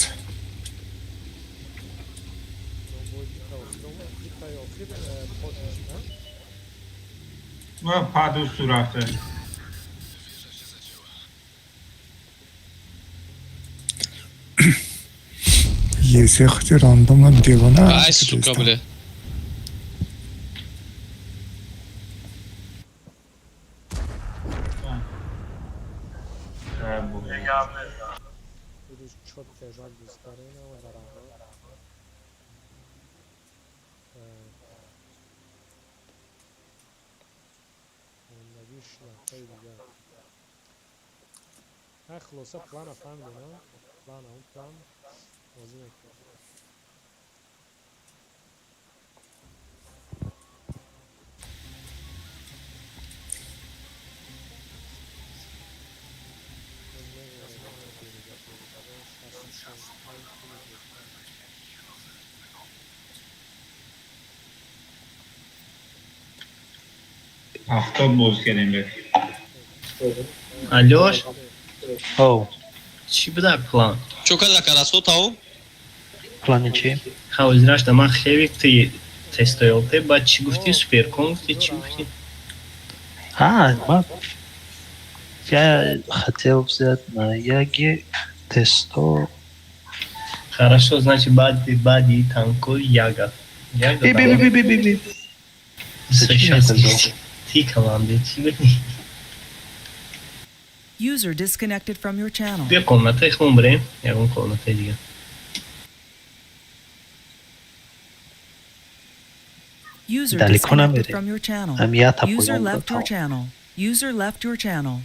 Ва паду сурафта. Если хоть рандомно девона. Ай, сука, бля. Хулоса плана фаҳмидем, а? Плана, он план бозӣ мекунем. 70 боз кардем бе. Алёш? Оу. Чӣ буда план? Чо када карасо таом? Плани чӣ? Ҳозирашда ман хеле ти тестоёлте, баъд чӣ гуфтӣ? Суперкон гуфтӣ, чӣ гуфтӣ? А, я хотел взять на Яге Т100. Хорошо, значит, баъди танко Яга. Яга. Би, би, би, би, би, би. Зачем я это взял? Ти команди, чӣ бини? User disconnected from your channel. Бия комнатаи худмон бирем, ягон комнатаи дигар. User Далеко disconnected намерем. from your channel. Ам я та User поён left your дод. channel. User left your channel.